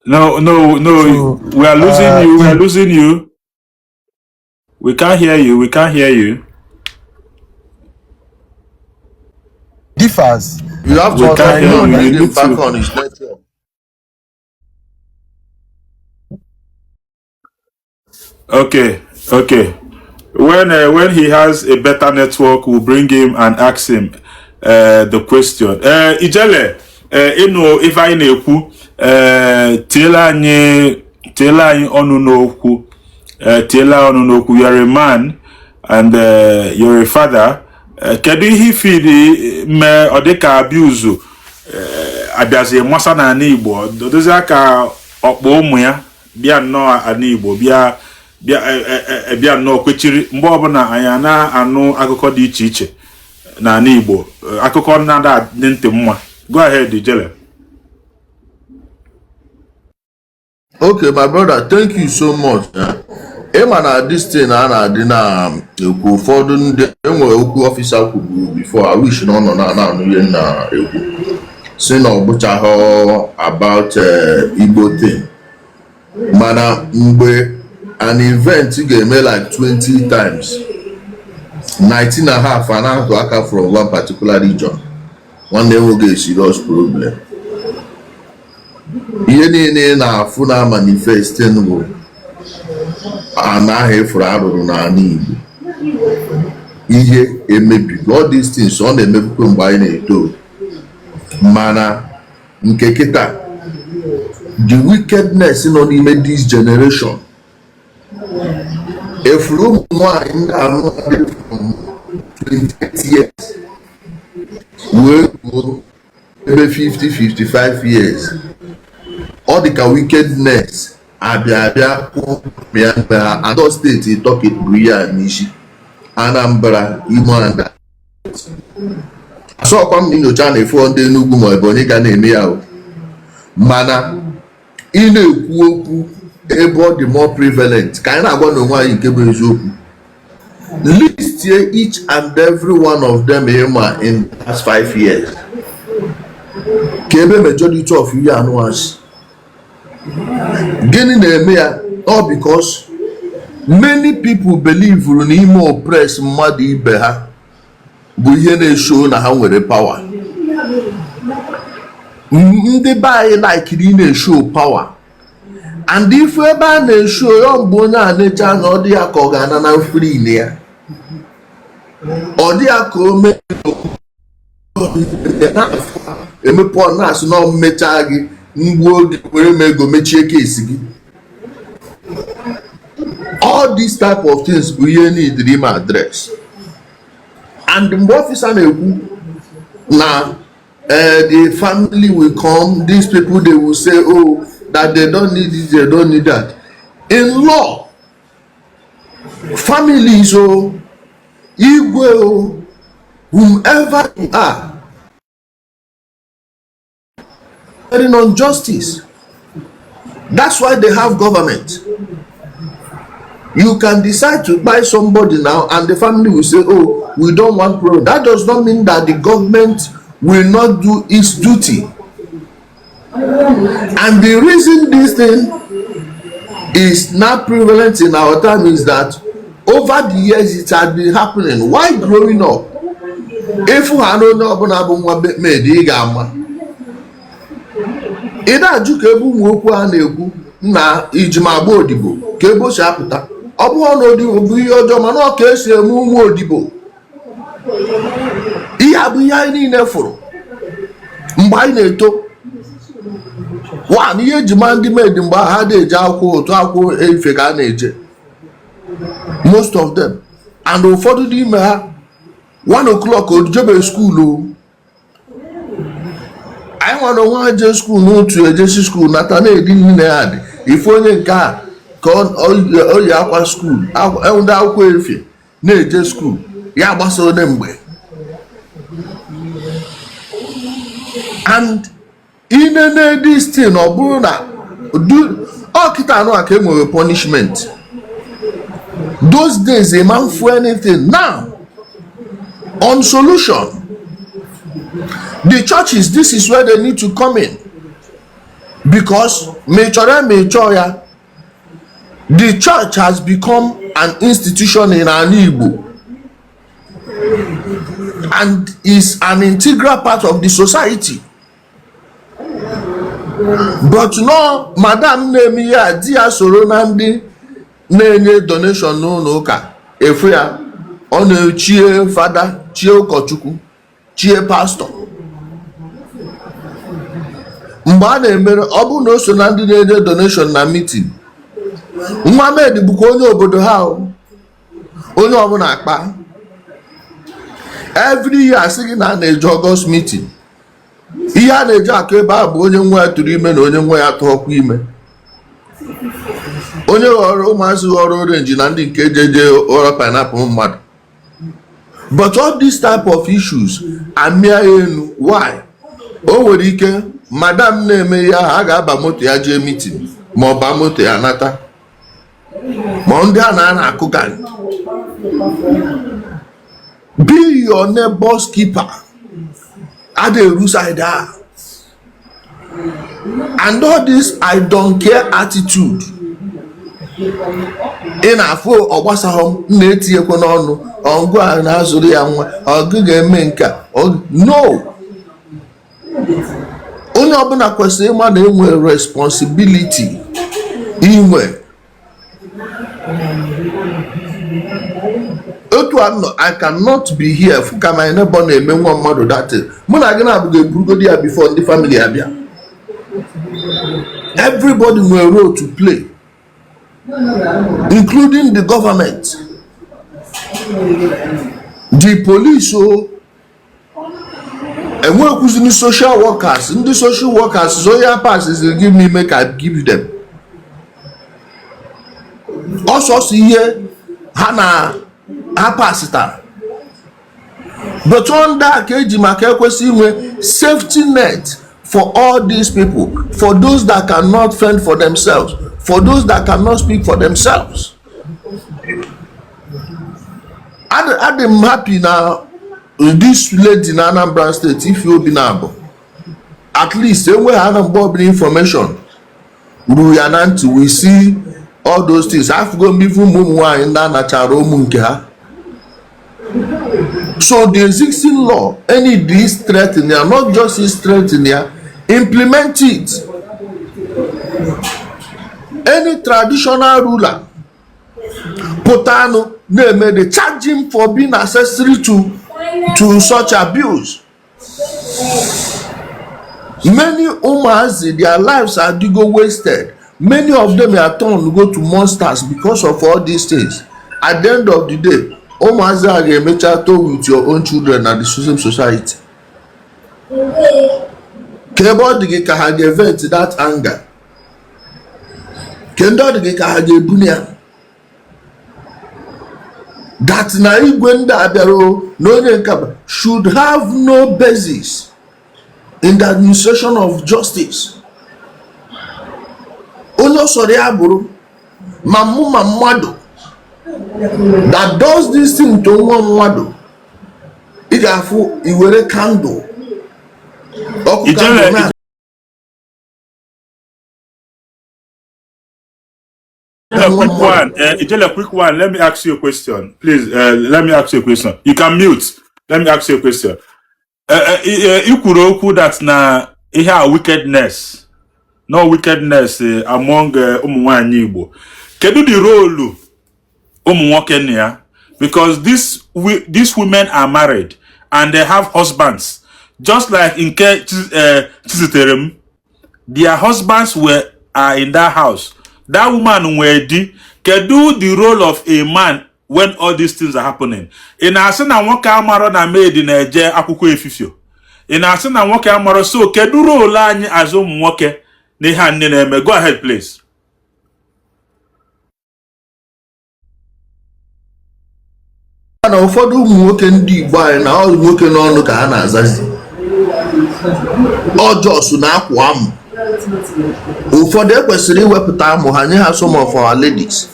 S1: No,
S3: So
S1: we are losing you. We are
S3: it
S1: losing you. We can't hear you. We can't hear you.
S3: differs,
S4: You have
S1: We
S4: to
S3: but
S1: can't
S3: I
S1: hear
S3: know
S1: you.
S3: that
S1: You
S4: bring him
S1: need
S4: back
S1: to.
S4: on his network.
S1: Okay. When he has a better network, we'll bring him and ask him the question. Ijele, ịnụ ife anyị na-ekwu, tiela anyị ọnụ n'okwu, tiela ọnụ n'okwu. You're a man and you're a father. Kedu ihe ifiri mee ọ dịka abuse abịazi masa n'ala Igbo, dozie aka ọkpọ ụmụ ya bịa nnọọ ala Igbo, bịa nnọọ kwechiri mgbe ọbụla anyị na-anụ akụkọ dị iche iche n'ala Igbo, akụkọ na-ada adị ntị mma? Go ahead, Ijele.
S4: Okay, my brother, thank you so much. Ị ma na this thing a na-adị na-ekwu, ụfọdụ ndị enwere okwu officer kwuru before. I wish na ọ nọ na na-anụ ihe m na-ekwu, si na ọ bụchaghị about Igbo thing, mana mgbe an event ga-eme like 20 times, 19 and a half a na-atụ aka from one particular region, nwanne, enweghị a serious problem. Ihe niile ị na-afụ na manifesting bụ ana ahụ efuru arụrụ n'ala Igbo, ihe emebigo. All these things ọ na-emebikwa mgbe anyị na-eto, mana nke kịta, the wickedness nọ n'ime this generation, efuru ụmụ nwanyị ndị anụ dị from 28 years wee ruo Ebe 50 55 years, ọ dị ka wickedness abịa abịa kwụ ya mgbe ha atọ steeti ịtọ ka eburu ya n'isi: Anambra, Imo and asọkwa m nyocha na-efu ndị Enugu ma Ebonyi ga na-eme ya o. Mana ị na-ekwu okwu ebe ọ dị more prevalent, ka anyị na-agwa n'onwe anyị nke bụ eziokwu. List each and every one of them ịma in the past 5 years, ka ebe majority of ihe anụasị gịnị na-eme ya. All because many people believe na ime oppress mmadụ ibe ha bụ ihe na-eshow na ha nwere power. Ndị be anyị likiri ị na-eshow power, and ife ebe a na-eshow ya, mgbe onye a na-eche anya, ọ dị ya ka ọ ga-ana na free na ya, ọ dị ya ka o mee emepe ọ na-asị na ọ mmechaa gị mgbuo gị, were m ego mechie kesi gị. All these type of things bụ ihe need ime address. And mgbe officer na-ekwu na the family will come, these people, they will say, oh, that they don't need this, they don't need that. In law, families o, igwe o, whomever you are on justice, that's why they have government. You can decide to buy somebody now and the family will say, "Oh, we don't want problem." That does not mean that the government will not do its duty. And the reason this thing is not prevalent in our time is that over the years it had been happening. While growing up, ịfụ ha na onye ọbụla bụ nwa maid, ị ga-ama, ị na-ajụ ka ebe ụmụ okwu a na-ekwu na ijima agba odibo, ka ebe o si apụta. Ọ bụghị na odibo bụ ihe ọjọọ, mana ọ ka esi eme ụmụ odibo. Ihe a bụ ihe anyị niile fụrụ mgbe anyị na-eto. One ihe eji ma ndị maid mgbe ahụ, ha na-eje akwụkwọ otu akwụkwọ efe ka a na-eje, most of them, and ụfọdụ n'ime ha, 1 o'clock ojebe school o. Anyị nwere onwe ha jee school n'otu, ejesi school nata na-edi nri na ya dị ife onye nke a ka ọ yi akwa school, ndị akwụkwọ efe na-eje school ya gbasa onye mgbe. And inene this thing, ọ bụrụ na ọ kịta anụ a ka e nwere punishment. Those days a man for anything. Now, on solution, the churches, this is where they need to come in, because ma ị chọrọ ya ma ị chọọ ya, the church has become an institution in ala Igbo and is an integral part of the society. But no, madam na-eme ihe a, di ya soro na ndị na-enye donation n'ụlọ ụka efu ya, ọ na-echie fada, chie ụkọchukwu, chie pastọ. Mgbe a na-emere, ọ bụrụ na o so na ndị na-enye donation na meeting, nwa maid bụkwa onye obodo ha o. Onye ọbụla akpa every year asị gị na a na-eje August meeting. Ihe a na-eji akụ ebe a bụ onye nwa ya tụrụ ime na onye nwa ya tụọkwa ime, onye ghọrọ ụmụazị ghọrọ orange na ndị nke jeje ghọrọ pineapple mmadụ. But all these type of issues amịa ya enu. Why? O nwere ike madam na-eme ihe ahụ, a ga-aba moto ya jee meeting, ma ọ baa moto ya nata, ma ndị a na akụ gang. Be your neighbor's keeper ada eru side a. And all this "I don't care" attitude ị na-afụ, ọgbasaghọ m na-etinyekwa n'ọnụ ọgụ a na-azụrụ ya nwa, ọgụ ga-eme nke a. No, onye ọbụla kwesịrị ịma na enwe responsibility inwe otu a nọ. I cannot be here fụ ka my neighbor na-eme nwa mmadụ datin. Mụ na gị na-abụghị eburugodi ya before ndị family abịa. Everybody nwere role to play, including the government, the police o. Enwekwuzini social workers, ndị social workers zoya pass is give me make I give them. Ọsọsọ ihe ha na ha pasitara, but under ka eji maka ekwesị inwe safety net for all these people, for those that cannot fend for themselves, for those that cannot speak for themselves. Adị m happy na this lady na Anambra State, Ife Obi na abụ at least enweghị ana mgbe ọbụla information ruru ya na ntị. We see all those things. Afụgo m ife ụmụ nwaanyị ndị anachara ụmụ nke ha. So the existing law, any this threaten ya, not just is threaten ya, implement it. Any traditional ruler pụtanụ na-eme the charge him for being accessory to such abuse. Many ụmụazị, their lives are go wasted. Many of them are turned go to monsters because of all these things. At the end of the day, ụmụazị a ga-emecha to with your own children na the same society. Ka ebe ọ dị gị ka ha ga-event that anger, ke ndị ọ dị gị ka ha ga-ebuli ya that na igwe ndị a bịara o, na onye nke a should have no basis in the administration of justice. Onye ọ sọrọ ya bụrụ, ma mụ ma mmadụ that does this thing to nwa mmadụ, ị ga-afụ iwere candle, ọkụ
S1: Ijele,
S4: candle na
S1: Ijele,
S4: nwa
S1: quick
S4: mmadụ.
S1: One. Ijele, quick one. Let me ask you a question. Please, let me ask you a question. You can mute. Let me ask you a question. I kwuru okwu that na ihe a wickedness, no wickedness among ụmụ nwanyị Igbo. Kedu the role ụmụ nwoke na ya? Because these women are married and they have husbands. Just like nke Chiziterem, their husbands were are in that house. That woman nwere di. Kedu the role of a man when all these things are happening? Ị na-asị na nwoke amarọ na maid na-eje akwụkwọ efifio? Ị na-asị na nwoke amarọ? So kedu role anyị as ụmụ nwoke na ihe a nne na-eme? Go ahead, please.
S4: Na ụfọdụ ụmụ nwoke ndị Igbo anyị na ọ nwoke n'ọnụ ka ha na-azazi ọjọs na-akwụ amụ. Ụfọdụ ekwesịrị iwepụta amụ ha nye ha, some of our ladies,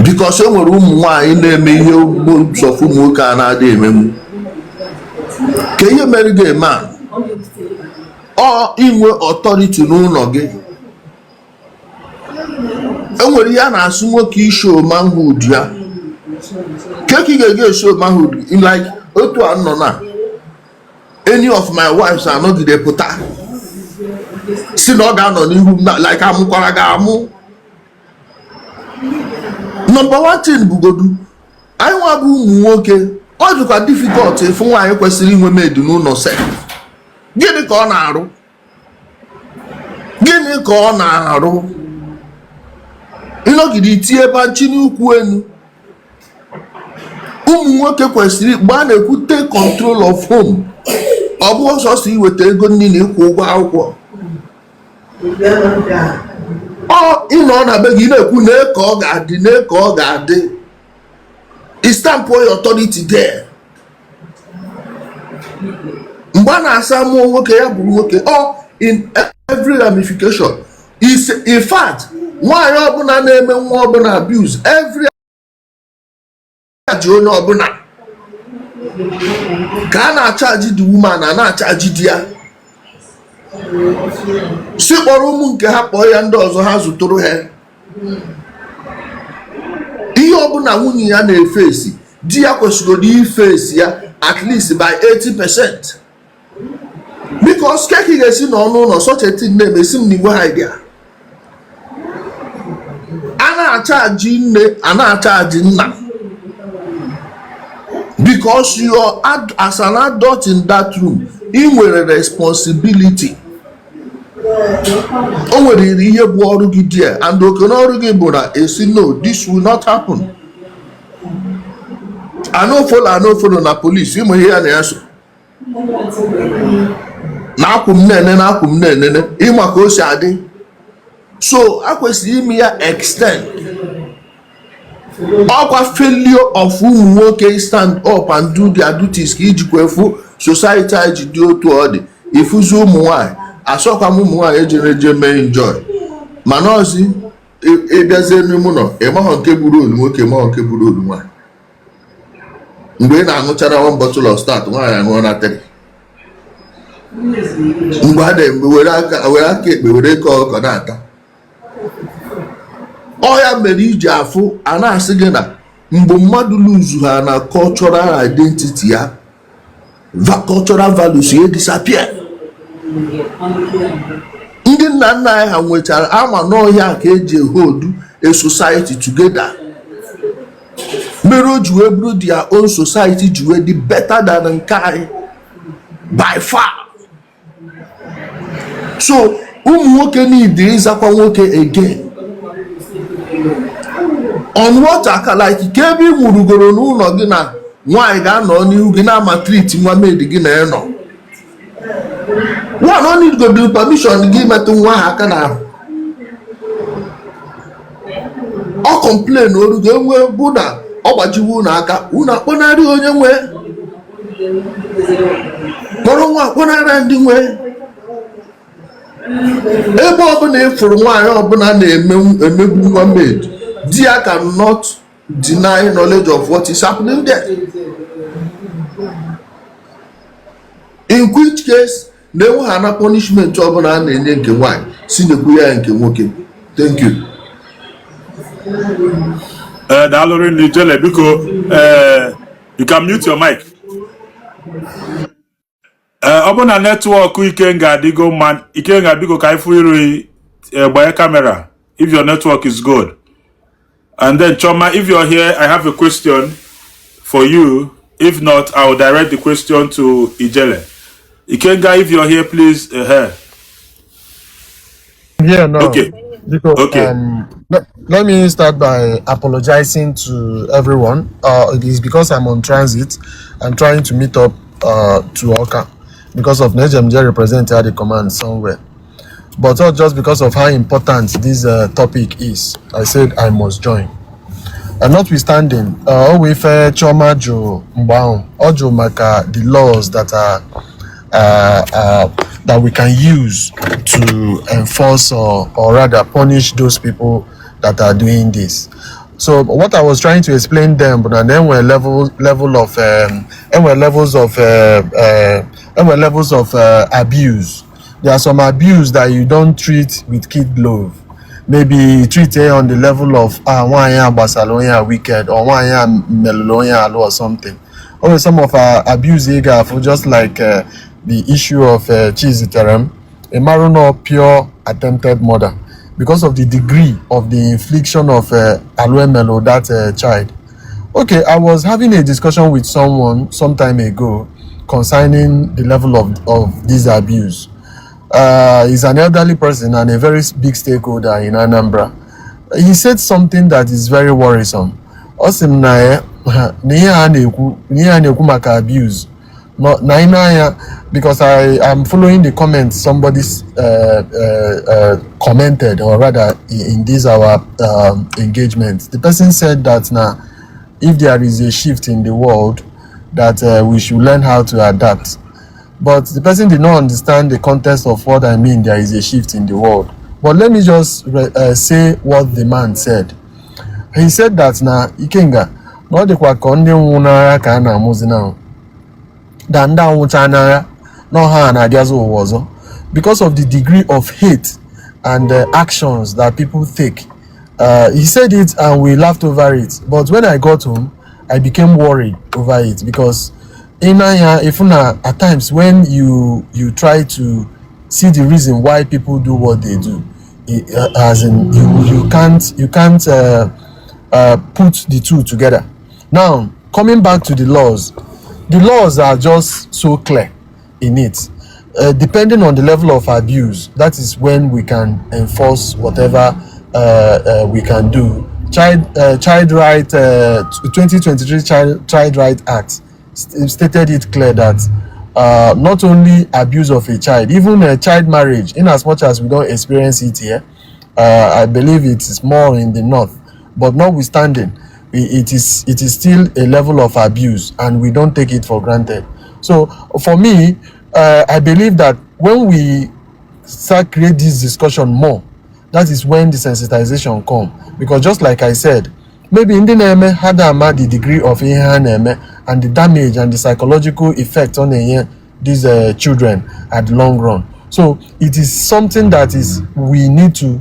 S4: because e nwere ụmụ nwaanyị na-eme ihe sọfụ ụmụ nwoke a na-adịghị emenwu. Ka ihe mere ga-eme a, ọ inwe authority n'ụlọ gị. E nwere ihe a na-asụ nwoke ishow manhood ya. Ke ka ị ga-ege eshow manhood? Like otu a nọ na any of my wives anọgide pụta si na ọ ga-anọ n'ihu m na like amụkwara gị amụ. Number one thing bugodu, anyị nwa bụ ụmụ nwoke, ọ dịkwa difficult ịfụ nwaanyị kwesịrị inwe maid n'ụlọ sef. Gịnị ka ọ na-arụ? Gịnị ka ọ na-arụ? Ịnọgide itinye ebe nchi n'ukwu enu. Ụmụ nwoke kwesịrị, mgbe a na-ekwu take control of home, ọ bụghị sọsọ iweta ego nri na ịkwụ ụgwọ akwụkwọ. Ọ ịnọ na be gị na-ekwu na ka ọ ga-adị, na ka ọ ga-adị, stamp your authority there. Mgbe a na-asa mụọ nwoke, ya bụrụ nwoke ọ in every ramification is. In fact, nwaanyị ọbụla na-eme nwa ọbụla abuse, every ji onye ọbụla ka a na-acharge the woman, a na-acharge di ya, si kpọrọ ụmụ nke ha, kpọọ ya ndị ọzọ ha zụtụrụ ha. Ihe ọbụla nwunye ya na-efesi, di ya kwesịrị ifesi ya at least by 80%, because keki ga-esi n'ọnụ ụlọ such a thing na-emesi m n'igwe ha idea. A na-acharge nne, a na-acharge nna, because you are as an adult in that room, ị nwere responsibility. O nwere ihe bụ ọrụ gị there, and oke n'ọrụ gị bụ na esi no, this will not happen. I no follow, I no follow na police. Ịmụ ihe ya na ya so. Na-akwụ m na-enene, akwụ m na-enene, ịma ka o si adị. So a kwesịrị ime ya extend. Ọkwa failure of ụmụ nwoke stand up and do their duties ka ijikwa efu society anyị ji dị otu ọ dị. Ifuzi ụmụ nwanyị, asọkwa m ụmụ nwanyị ejere eje mee enjoy, mana ọzi ịbịazie n'ime ụlọ, ịmahọ nke buru olu nwoke, ịmahọ nke buru olu nwaanyị. Mgbe ị na-aṅụchara one bottle of stout, nwaanyị aṅụọ na three. Mgbe a na-eme were aka ekpe were eke ọkọ na-ata ọ, ya mere iji afụ a na-asị gị na mgbe mmadụ lose ha na cultural identity ya, cultural values ya disappear. Ndị nna nna anyị ha nwechara ama n'ọhịa ka eji hold a society together, mere o ji wee bụrụ their own society ji wee dị better than nke anyị by far. So ụmụ nwoke need ịzakwa nwoke again on what aka, like ka ebe ị nwurugoro n'ụlọ gị na nwaanyị ga-anọ n'ihu gị na-ama treat nwa maid gị na ịnọ one no need go do permission gị metụ nwa ahụ aka n'ahụ. Ọ complain oru gị enwe bụ na ọ gbajiwo unu aka, unu akpọnarị onye nwe, kpọrọ nwa akpọnarị ndị nwe. Ebe ọbụla ịfụrụ nwaanyị ọbụla na-emegbu nwa maid, di ya cannot deny knowledge of what is happening there, in which case na-enwe ha na punishment ọbụla a na-enye nke nwaanyị si nyekwu ya nke nwoke. Thank you.
S1: Ee, daalụ rinne, Ijele. Biko, ee, you can mute your mic. Ee, ọ bụ na network Ikenga adịgo mma. Ikenga, biko, ka anyị fụ iru. Gbanye camera if your network is good. And then Choma, if you're here, I have a question for you. If not, I will direct the question to Ijele. Ikenga, if you're here, please.
S3: Yeah, no.
S1: Okay.
S3: Because let me start by apologizing to everyone. It is because I'm on transit. I'm trying to meet up to Awka because of NJMJ represent the command somewhere. But not just because of how important this topic is. I said I must join. And notwithstanding, o wee ife Chioma jụ mgbe ahụ, ọ jụ maka the laws that are that we can use to enforce or rather punish those people that are doing this. So what I was trying to explain them, but then were level of and were levels of and were levels of abuse. There are some abuse that you don't treat with kid glove. Maybe you treat it on the level of, ah, nwaanyị a gbasara onye a wicked, or nwaanyị a melụrụ onye alụ or something. Or some of our abuse ị ga-afụ, just like the issue of Chiziterem, a maruno pure attempted murder because of the degree of the infliction of aluemelo that child. Okay, I was having a discussion with someone some time ago concerning the level of this abuse. He's an elderly person and a very big stakeholder in Anambra. He said something that is very worrisome. Ọ sị m na ya na ihe a na-ekwu na ihe a na-ekwu maka abuse no, na ị na-anya, because I am following the comments somebody commented, or rather in this our engagement, the person said that now if there is a shift in the world, that we should learn how to adapt. But the person did not understand the context of what I mean, there is a shift in the world. But let me just say what the man said. He said that na Ikenga, na ọ dịkwa ka ndị nwụrụ n'agha ka a na-amụzi now, da ndị anwụcha n'agha na ọha na-abịazi ụwa ọzọ because of the degree of hate and actions that people take. He said it and we laughed over it. But when I got home, I became worried over it because in anya, if na at times when you try to see the reason why people do what they do, it, as in you can't put the two together. Now, coming back to the laws are just so clear in it. Depending on the level of abuse, that is when we can enforce whatever we can do. Child Right 2023 Child Right Act stated it clear that Not only abuse of a child, even a child marriage, in as much as we don't experience it here, I believe it is more in the north. But notwithstanding, it is still a level of abuse, and we don't take it for granted. So for me, I believe that when we start create this discussion more, that is when the sensitization come. Because just like I said, maybe ndị na-eme ha da ama the degree of ihe ha na-eme and the damage and the psychological effect ọ na-enye these children at the long run. So it is something that is we need to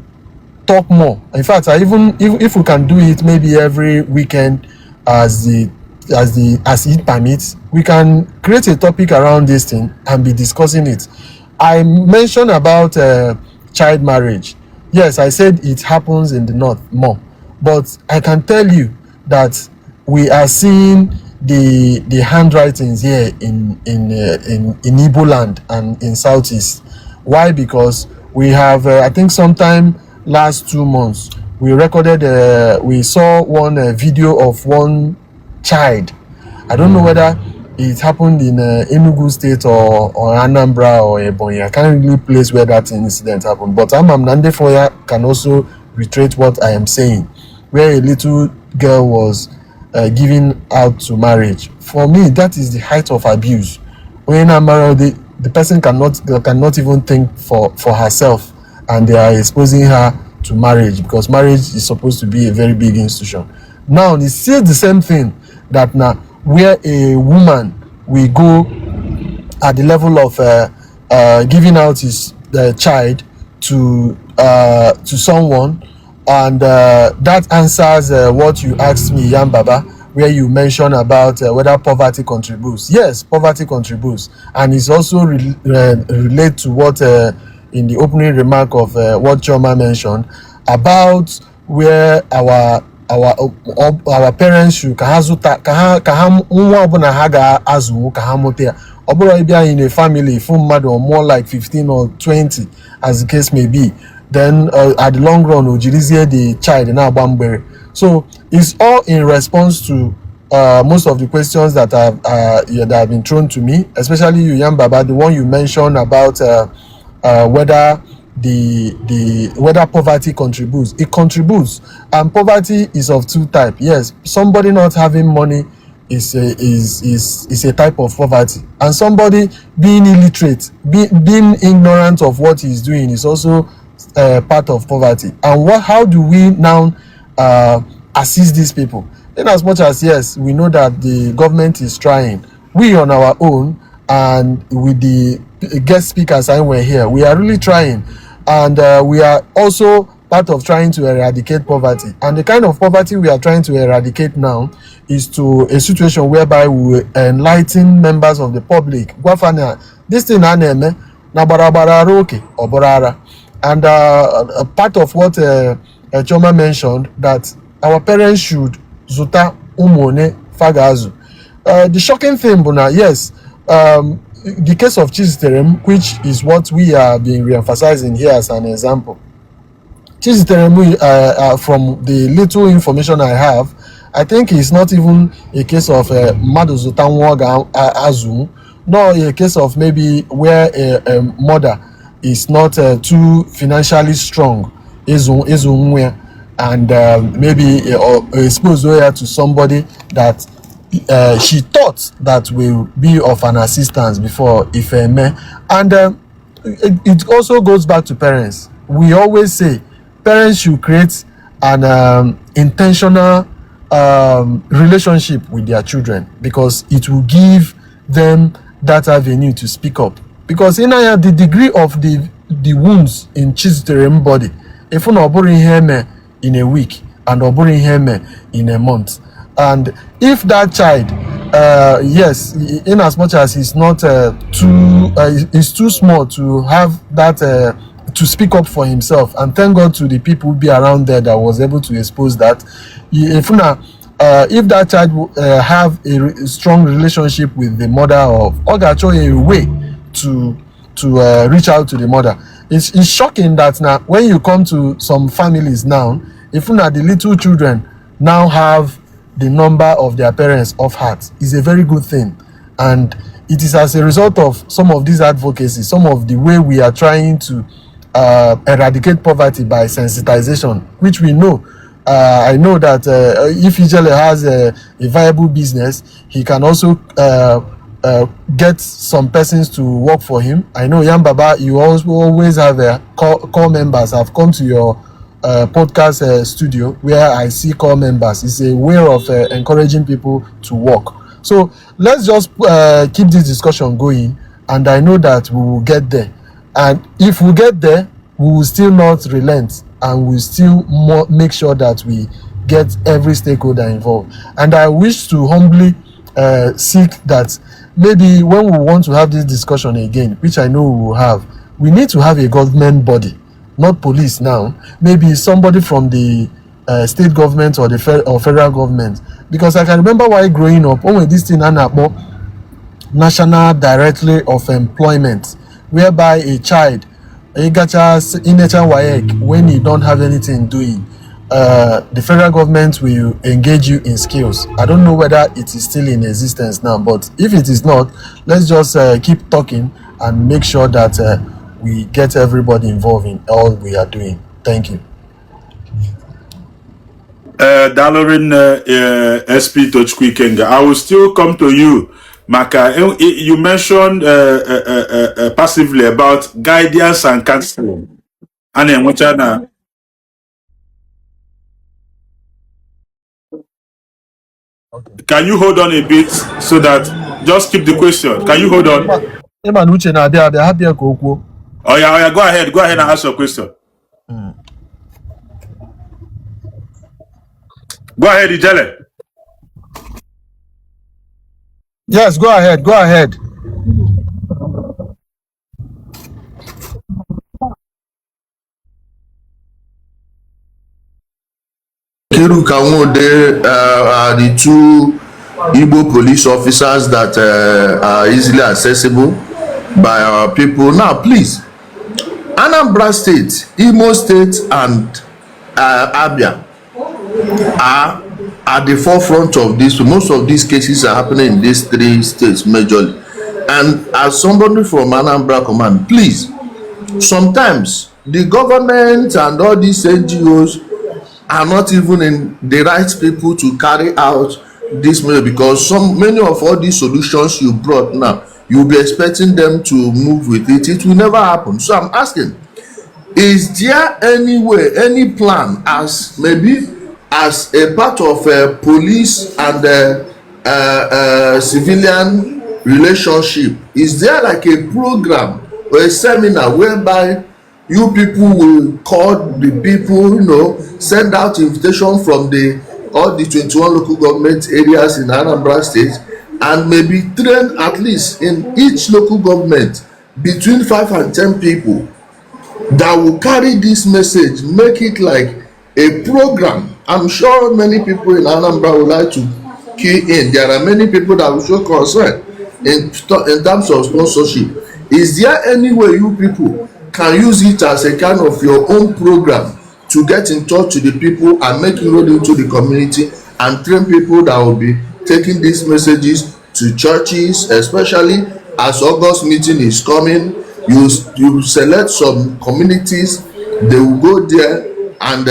S3: talk more. In fact, I even if we can do it maybe every weekend as it permits, we can create a topic around this thing and be discussing it. I mentioned about child marriage. Yes, I said it happens in the north more, but I can tell you that we are seeing the handwritings here in Igbo land and in Southeast. Why? Because we have, I think, sometime last 2 months, we recorded, we saw one video of one child. I don't know whether it happened in Enugu State or Anambra or Ebonyi. I can't really place where that incident happened. But Amam Nandefoya can also reiterate what I am saying, where a little girl was given out to marriage. For me, that is the height of abuse. When I'm married, the person cannot even think for herself, and they are exposing her to marriage because marriage is supposed to be a very big institution. Now it's still the same thing that now where a woman will go at the level of giving out his child to someone, and that answers what you asked me, Yan Baba, where you mentioned about whether poverty contributes. Yes, poverty contributes, and it's also relate to what in the opening remark of what Choma mentioned about where our parents should ka ha zụta ka ha nwa ọbụla ha ga-azụnwu ka ha mụta ya. Ọ bụrụ ịbịa in a family fụ mmadụ or more like 15 or 20, as the case may be, then at the long run o jirizie the child na-agba mgbere. So it's all in response to most of the questions that have yeah, that have been thrown to me, especially you, Yan Baba, the one you mentioned about whether the whether poverty contributes. It contributes, and poverty is of two type. Yes, somebody not having money is a type of poverty, and somebody being illiterate, being ignorant of what he's doing is also part of poverty. And what how do we now assist these people? In as much as, yes, we know that the government is trying, we on our own and with the guest speakers and we're here, we are really trying, and we are also part of trying to eradicate poverty. And the kind of poverty we are trying to eradicate now is to a situation whereby we will enlighten members of the public, gwa fa na this thing a na-eme na gbara gbara ara oke ọ bụrụ ara. And a part of what Choma mentioned, that our parents should zụta ụmụ one fa ga-azụ. The shocking thing bụ na, yes, the case of Chiziterem, which is what we are being re-emphasizing here as an example. Chiziterem, from the little information I have, I think it's not even a case of mmadụ zụta nwa ọ ga-azụ, nor a case of maybe where a mother is not too financially strong ịzụ nwa ya and maybe expose ya to somebody that she thought that will be of an assistance before ife eme. And it also goes back to parents. We always say parents should create an intentional relationship with their children because it will give them that avenue to speak up. Because in anya the degree of the wounds in Chiziterem body, if na ọ bụrụ ihe eme in a week and ọ bụrụ ihe eme in a month, and if that child, yes, in as much as he's not too he's too small to have that to speak up for himself, and thank God to the people be around there that was able to expose that. If na if that child have a strong relationship with the mother of, ọ ga-achọ a way to reach out to the mother. It's shocking that now when you come to some families now, if na the little children now have the number of their parents off heart, is a very good thing. And It is as a result of some of these advocacy, some of the way we are trying to eradicate poverty by sensitization, which we know. I know that if Ijele has a viable business, he can also get some persons to work for him. I know Yanbaba, you also always have a core members. I've come to your podcast studio where I see core members. It's a way of encouraging people to work. So let's just keep this discussion going, and I know that we will get there. And if we get there, we will still not relent, and we still make sure that we get every stakeholder involved. And I wish to humbly seek that maybe when we want to have this discussion again, which I know we will have, we need to have a government body, not police now, maybe somebody from the state government or the or federal government. Because I can remember while growing up, when this thing a na-akpọ National Directory of Employment, whereby a child ịgacha inecha WAEC, when you don't have anything doing, the federal government will engage you in skills. I don't know whether it is still in existence now, but if it is not, let's just keep talking and make sure that we get everybody involved in all we are doing. Thank you.
S1: Daalụ rinne, SP Tochukwu Ikenga. I will still come to you. Maka, you mentioned passively about guidance and counseling. A na-enwecha na
S3: Okay.
S1: Can you hold on a bit so that just keep the question? Can you hold on?
S3: Ịma na Uche na-abịa abịa, hapụ ya ka o kwuo.
S1: Oh yeah, go ahead and ask your question. Go ahead, Ijele.
S3: Yes, go ahead, go ahead.
S4: Nkiruka Nwode are the two Igbo police officers that are easily accessible by our people. Now, please, Anambra State, Imo State, and Abia are at the forefront of this. Most of these cases are happening in these three states majorly. And as somebody from Anambra Command, please, sometimes the government and all these NGOs are not even in the right people to carry out this measure, because some many of all these solutions you brought now, you'll be expecting them to move with it. It will never happen. So I'm asking, is there any way, any plan, as maybe as a part of police and civilian relationship, is there like a program or a seminar whereby you people will call the people, send out invitation from the all the 21 local government areas in Anambra State, and maybe train at least in each local government between 5 and 10 people that will carry this message, make it like a program? I'm sure many people in Anambra would like to key in. There are many people that will show concern in terms of sponsorship. Is there any way you people can use it as a kind of your own program to get in touch with the people and make inroad into the community and train people that will be taking these messages to churches, especially as August meeting is coming? You select some communities, they will go there and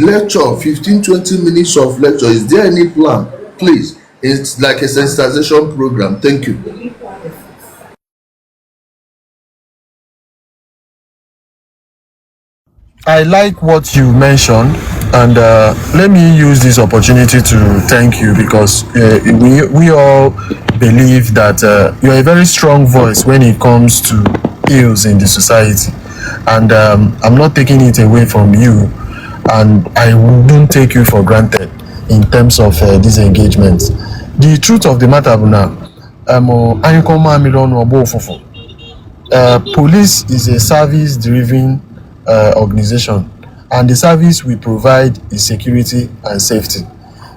S4: lecture 15-20 minutes of lecture. Is there any plan, please? It's like a sensitization program. Thank you.
S3: I like what you mentioned, and let me use this opportunity to thank you, because we all believe that you're a very strong voice when it comes to ills in the society, and I'm not taking it away from you, and I wouldn't take you for granted in terms of this engagement. The truth of the matter bụ na anyụkọ mamịrị ọnụ ọgba ụfụfụ. Police is a service-driven organization, and the service we provide is security and safety.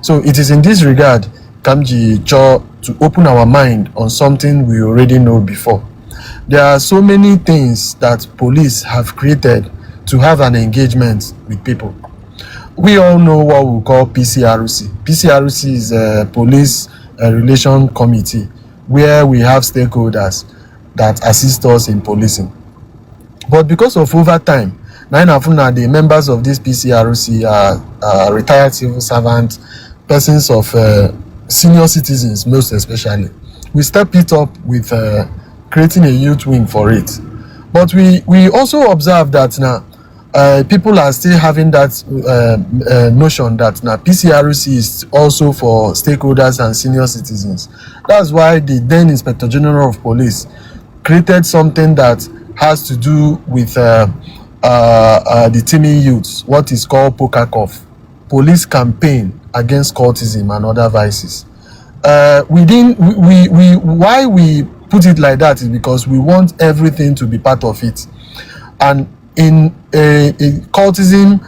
S3: So it is in this regard, Ka m ji chọọ to open our mind on something we already know before. There are so many things that police have created to have an engagement with people. We all know what we call PCRC. PCRC is a Police Relation Committee. where we have stakeholders that assist us in policing. But because of overtime, nine of now the members of this PCRC are retired civil servants, persons of senior citizens, most especially. We step it up with creating a youth wing for it. But we also observe that now people are still having that notion that now PCRC is also for stakeholders and senior citizens. That's why the then Inspector General of Police created something that has to do with the teeming youths, what is called POCACOV, Police Campaign Against Cultism and Other Vices. We didn't, we why we put it like that is because we want everything to be part of it. And in cultism,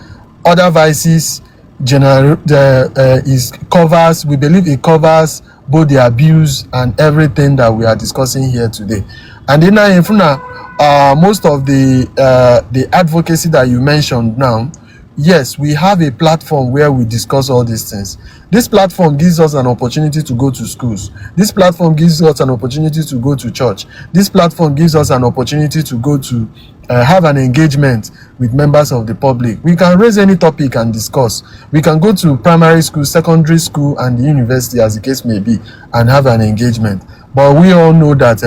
S3: other vices, general the is covers, we believe it covers both the abuse and everything that we are discussing here today. And then now, most of the advocacy that you mentioned now, yes, we have a platform where we discuss all these things. This platform gives us an opportunity to go to schools. This platform gives us an opportunity to go to church. This platform gives us an opportunity to go to have an engagement with members of the public. We can raise any topic and discuss. We can go to primary school, secondary school, and the university, as the case may be, and have an engagement. But we all know that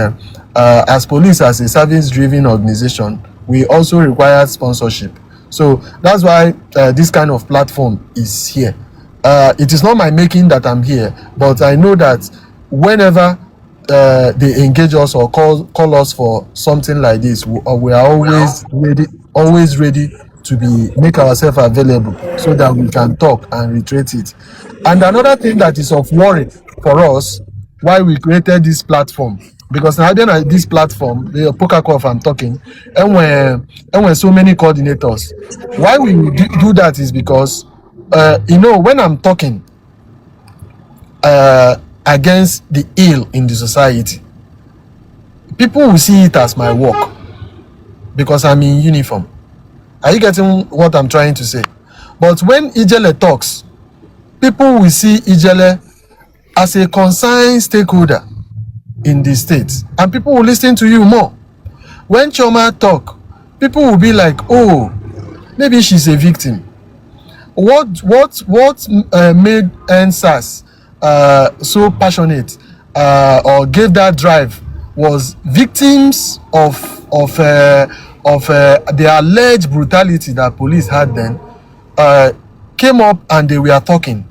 S3: as police, as a service-driven organization, we also require sponsorship. So that's why this kind of platform is here. It is not my making that I'm here, but I know that whenever they engage us or call us for something like this, we are always ready to be make ourselves available so that we can talk and reiterate it. And another thing that is of worry for us, why we created this platform, because now then this platform, the POCACOV I'm talking, and when so many coordinators, why we do that is because when I'm talking against the ill in the society, people will see it as my work because I'm in uniform. Are you getting what I'm trying to say? But when Ijele talks, people will see Ijele as a concerned stakeholder in the state, and people will listen to you more. When Choma talk, people will be like, "Oh, maybe she's a victim." What made EndSARS so passionate or gave that drive was victims of the alleged brutality that police had then came up and they were talking.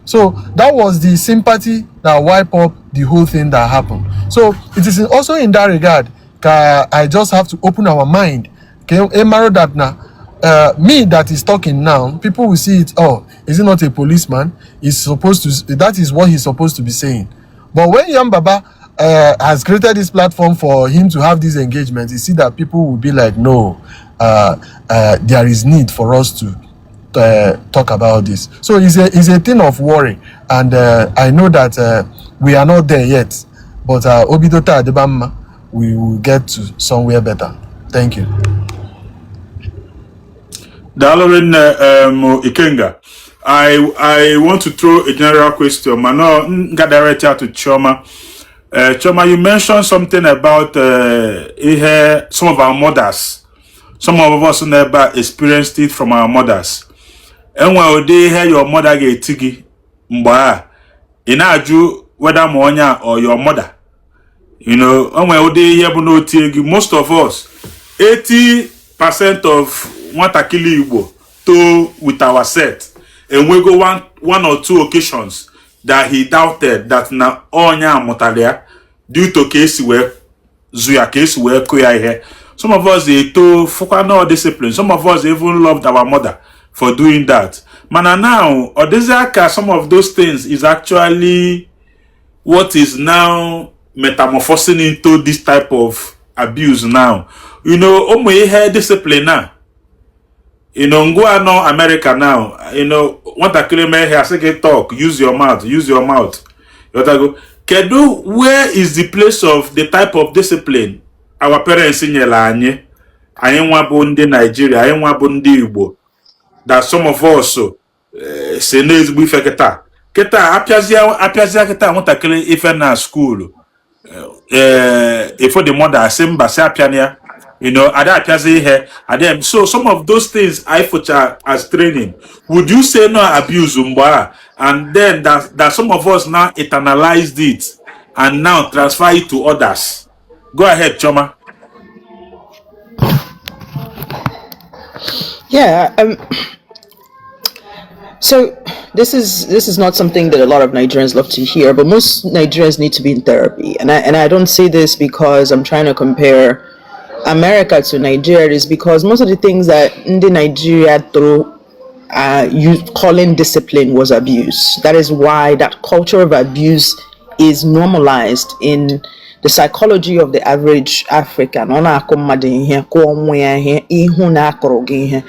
S3: So that was the sympathy that wiped up the whole thing that happened. So it is also in that regard I just have to open our mind. Okay, maro that now, me that is talking now, people will see it. "Oh, is he not a policeman? He's supposed to. That is what he's supposed to be saying." But when Yam Baba has created this platform for him to have this engagement, you see that people will be like, "No, there is need for us to talk about this." So it's a thing of worry, and I know that we are not there yet, but Obidota Adebamma, we will get to somewhere better. Thank you.
S1: Daalụ rinne, Ikenga. I want to throw a general question. Mana m ga direct ya to Chioma. Chioma, you mentioned something about ihe some of our mothers. Some of us never experienced it from our mothers. Enwe ụdị ihe your mother ga-eti gị mgbe a ị na-ajụ whether ma onye a or your mother. Enwe ụdị ihe bụ na o tie gị. Most of us, 80% of nwatakịrị Igbo to with our set enwego one or two occasions that he doubted that na onye a mụtara ya due to ka esi wee zụ ya, ka esi wee kụ ya ihe. Some of us eto fụkwa no discipline. Some of us even loved our mother for doing that. Mana now ọ dịzị aka some of those things is actually what is now metamorphosing into this type of abuse now. Ụmụ ihe discipline a, ngwa nọ America now, nwatakịrị mee ihe, asị gị talk, use your mouth, use your mouth. Ghọtago? Kedu where is the place of the type of discipline our parents nyere anyị, anyị nwa bụ ndị Nigeria, anyị nwa bụ ndị Igbo, that some of us si n'ezigbo ife kịta kịta apịazịa apịazịa kịta nwatakịrị ife na school? If the mother asị mba, sị apịana ya, ada apịazi ihe ada. So some of those things I fụcha as training, would you say no abuse mgbe a, and then that some of us now internalized it and now transfer it to others? Go ahead, Choma.
S2: Yeah. So this is not something that a lot of Nigerians love to hear, but most Nigerians need to be in therapy. And I don't say this because I'm trying to compare America to Nigeria. It is because most of the things that in Nigeria through you calling discipline was abuse. That is why that culture of abuse is normalized in the psychology of the average African. Ọ na-akụ mmadụ ihe, kụọ nwa ya ihe, ihu na akụrụ gị ihe.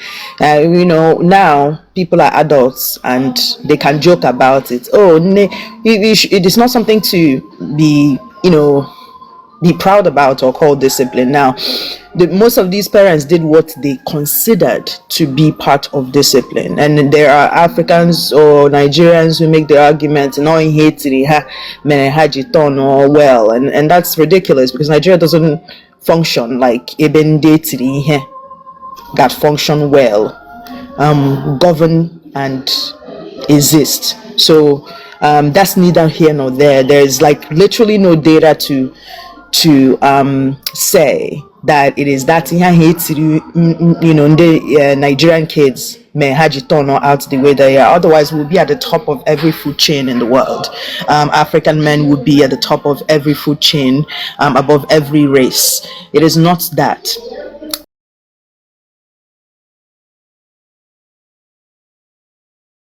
S2: Now people are adults and they can joke about it. Oh, it is not something to be proud about or call discipline. Now, most of these parents did what they considered to be part of discipline. And there are Africans or Nigerians who make the argument, no, or well, and that's ridiculous because Nigeria doesn't function like ebe ndị etiri ihe that function well, govern and exist. So that's neither here nor there. There's like literally no data to say that it is that ihe ahụ etiri ndị Nigerian kids may ha ji turn out the way they are. Otherwise, we'll be at the top of every food chain in the world. African men would be at the top of every food chain, above every race. It is not that.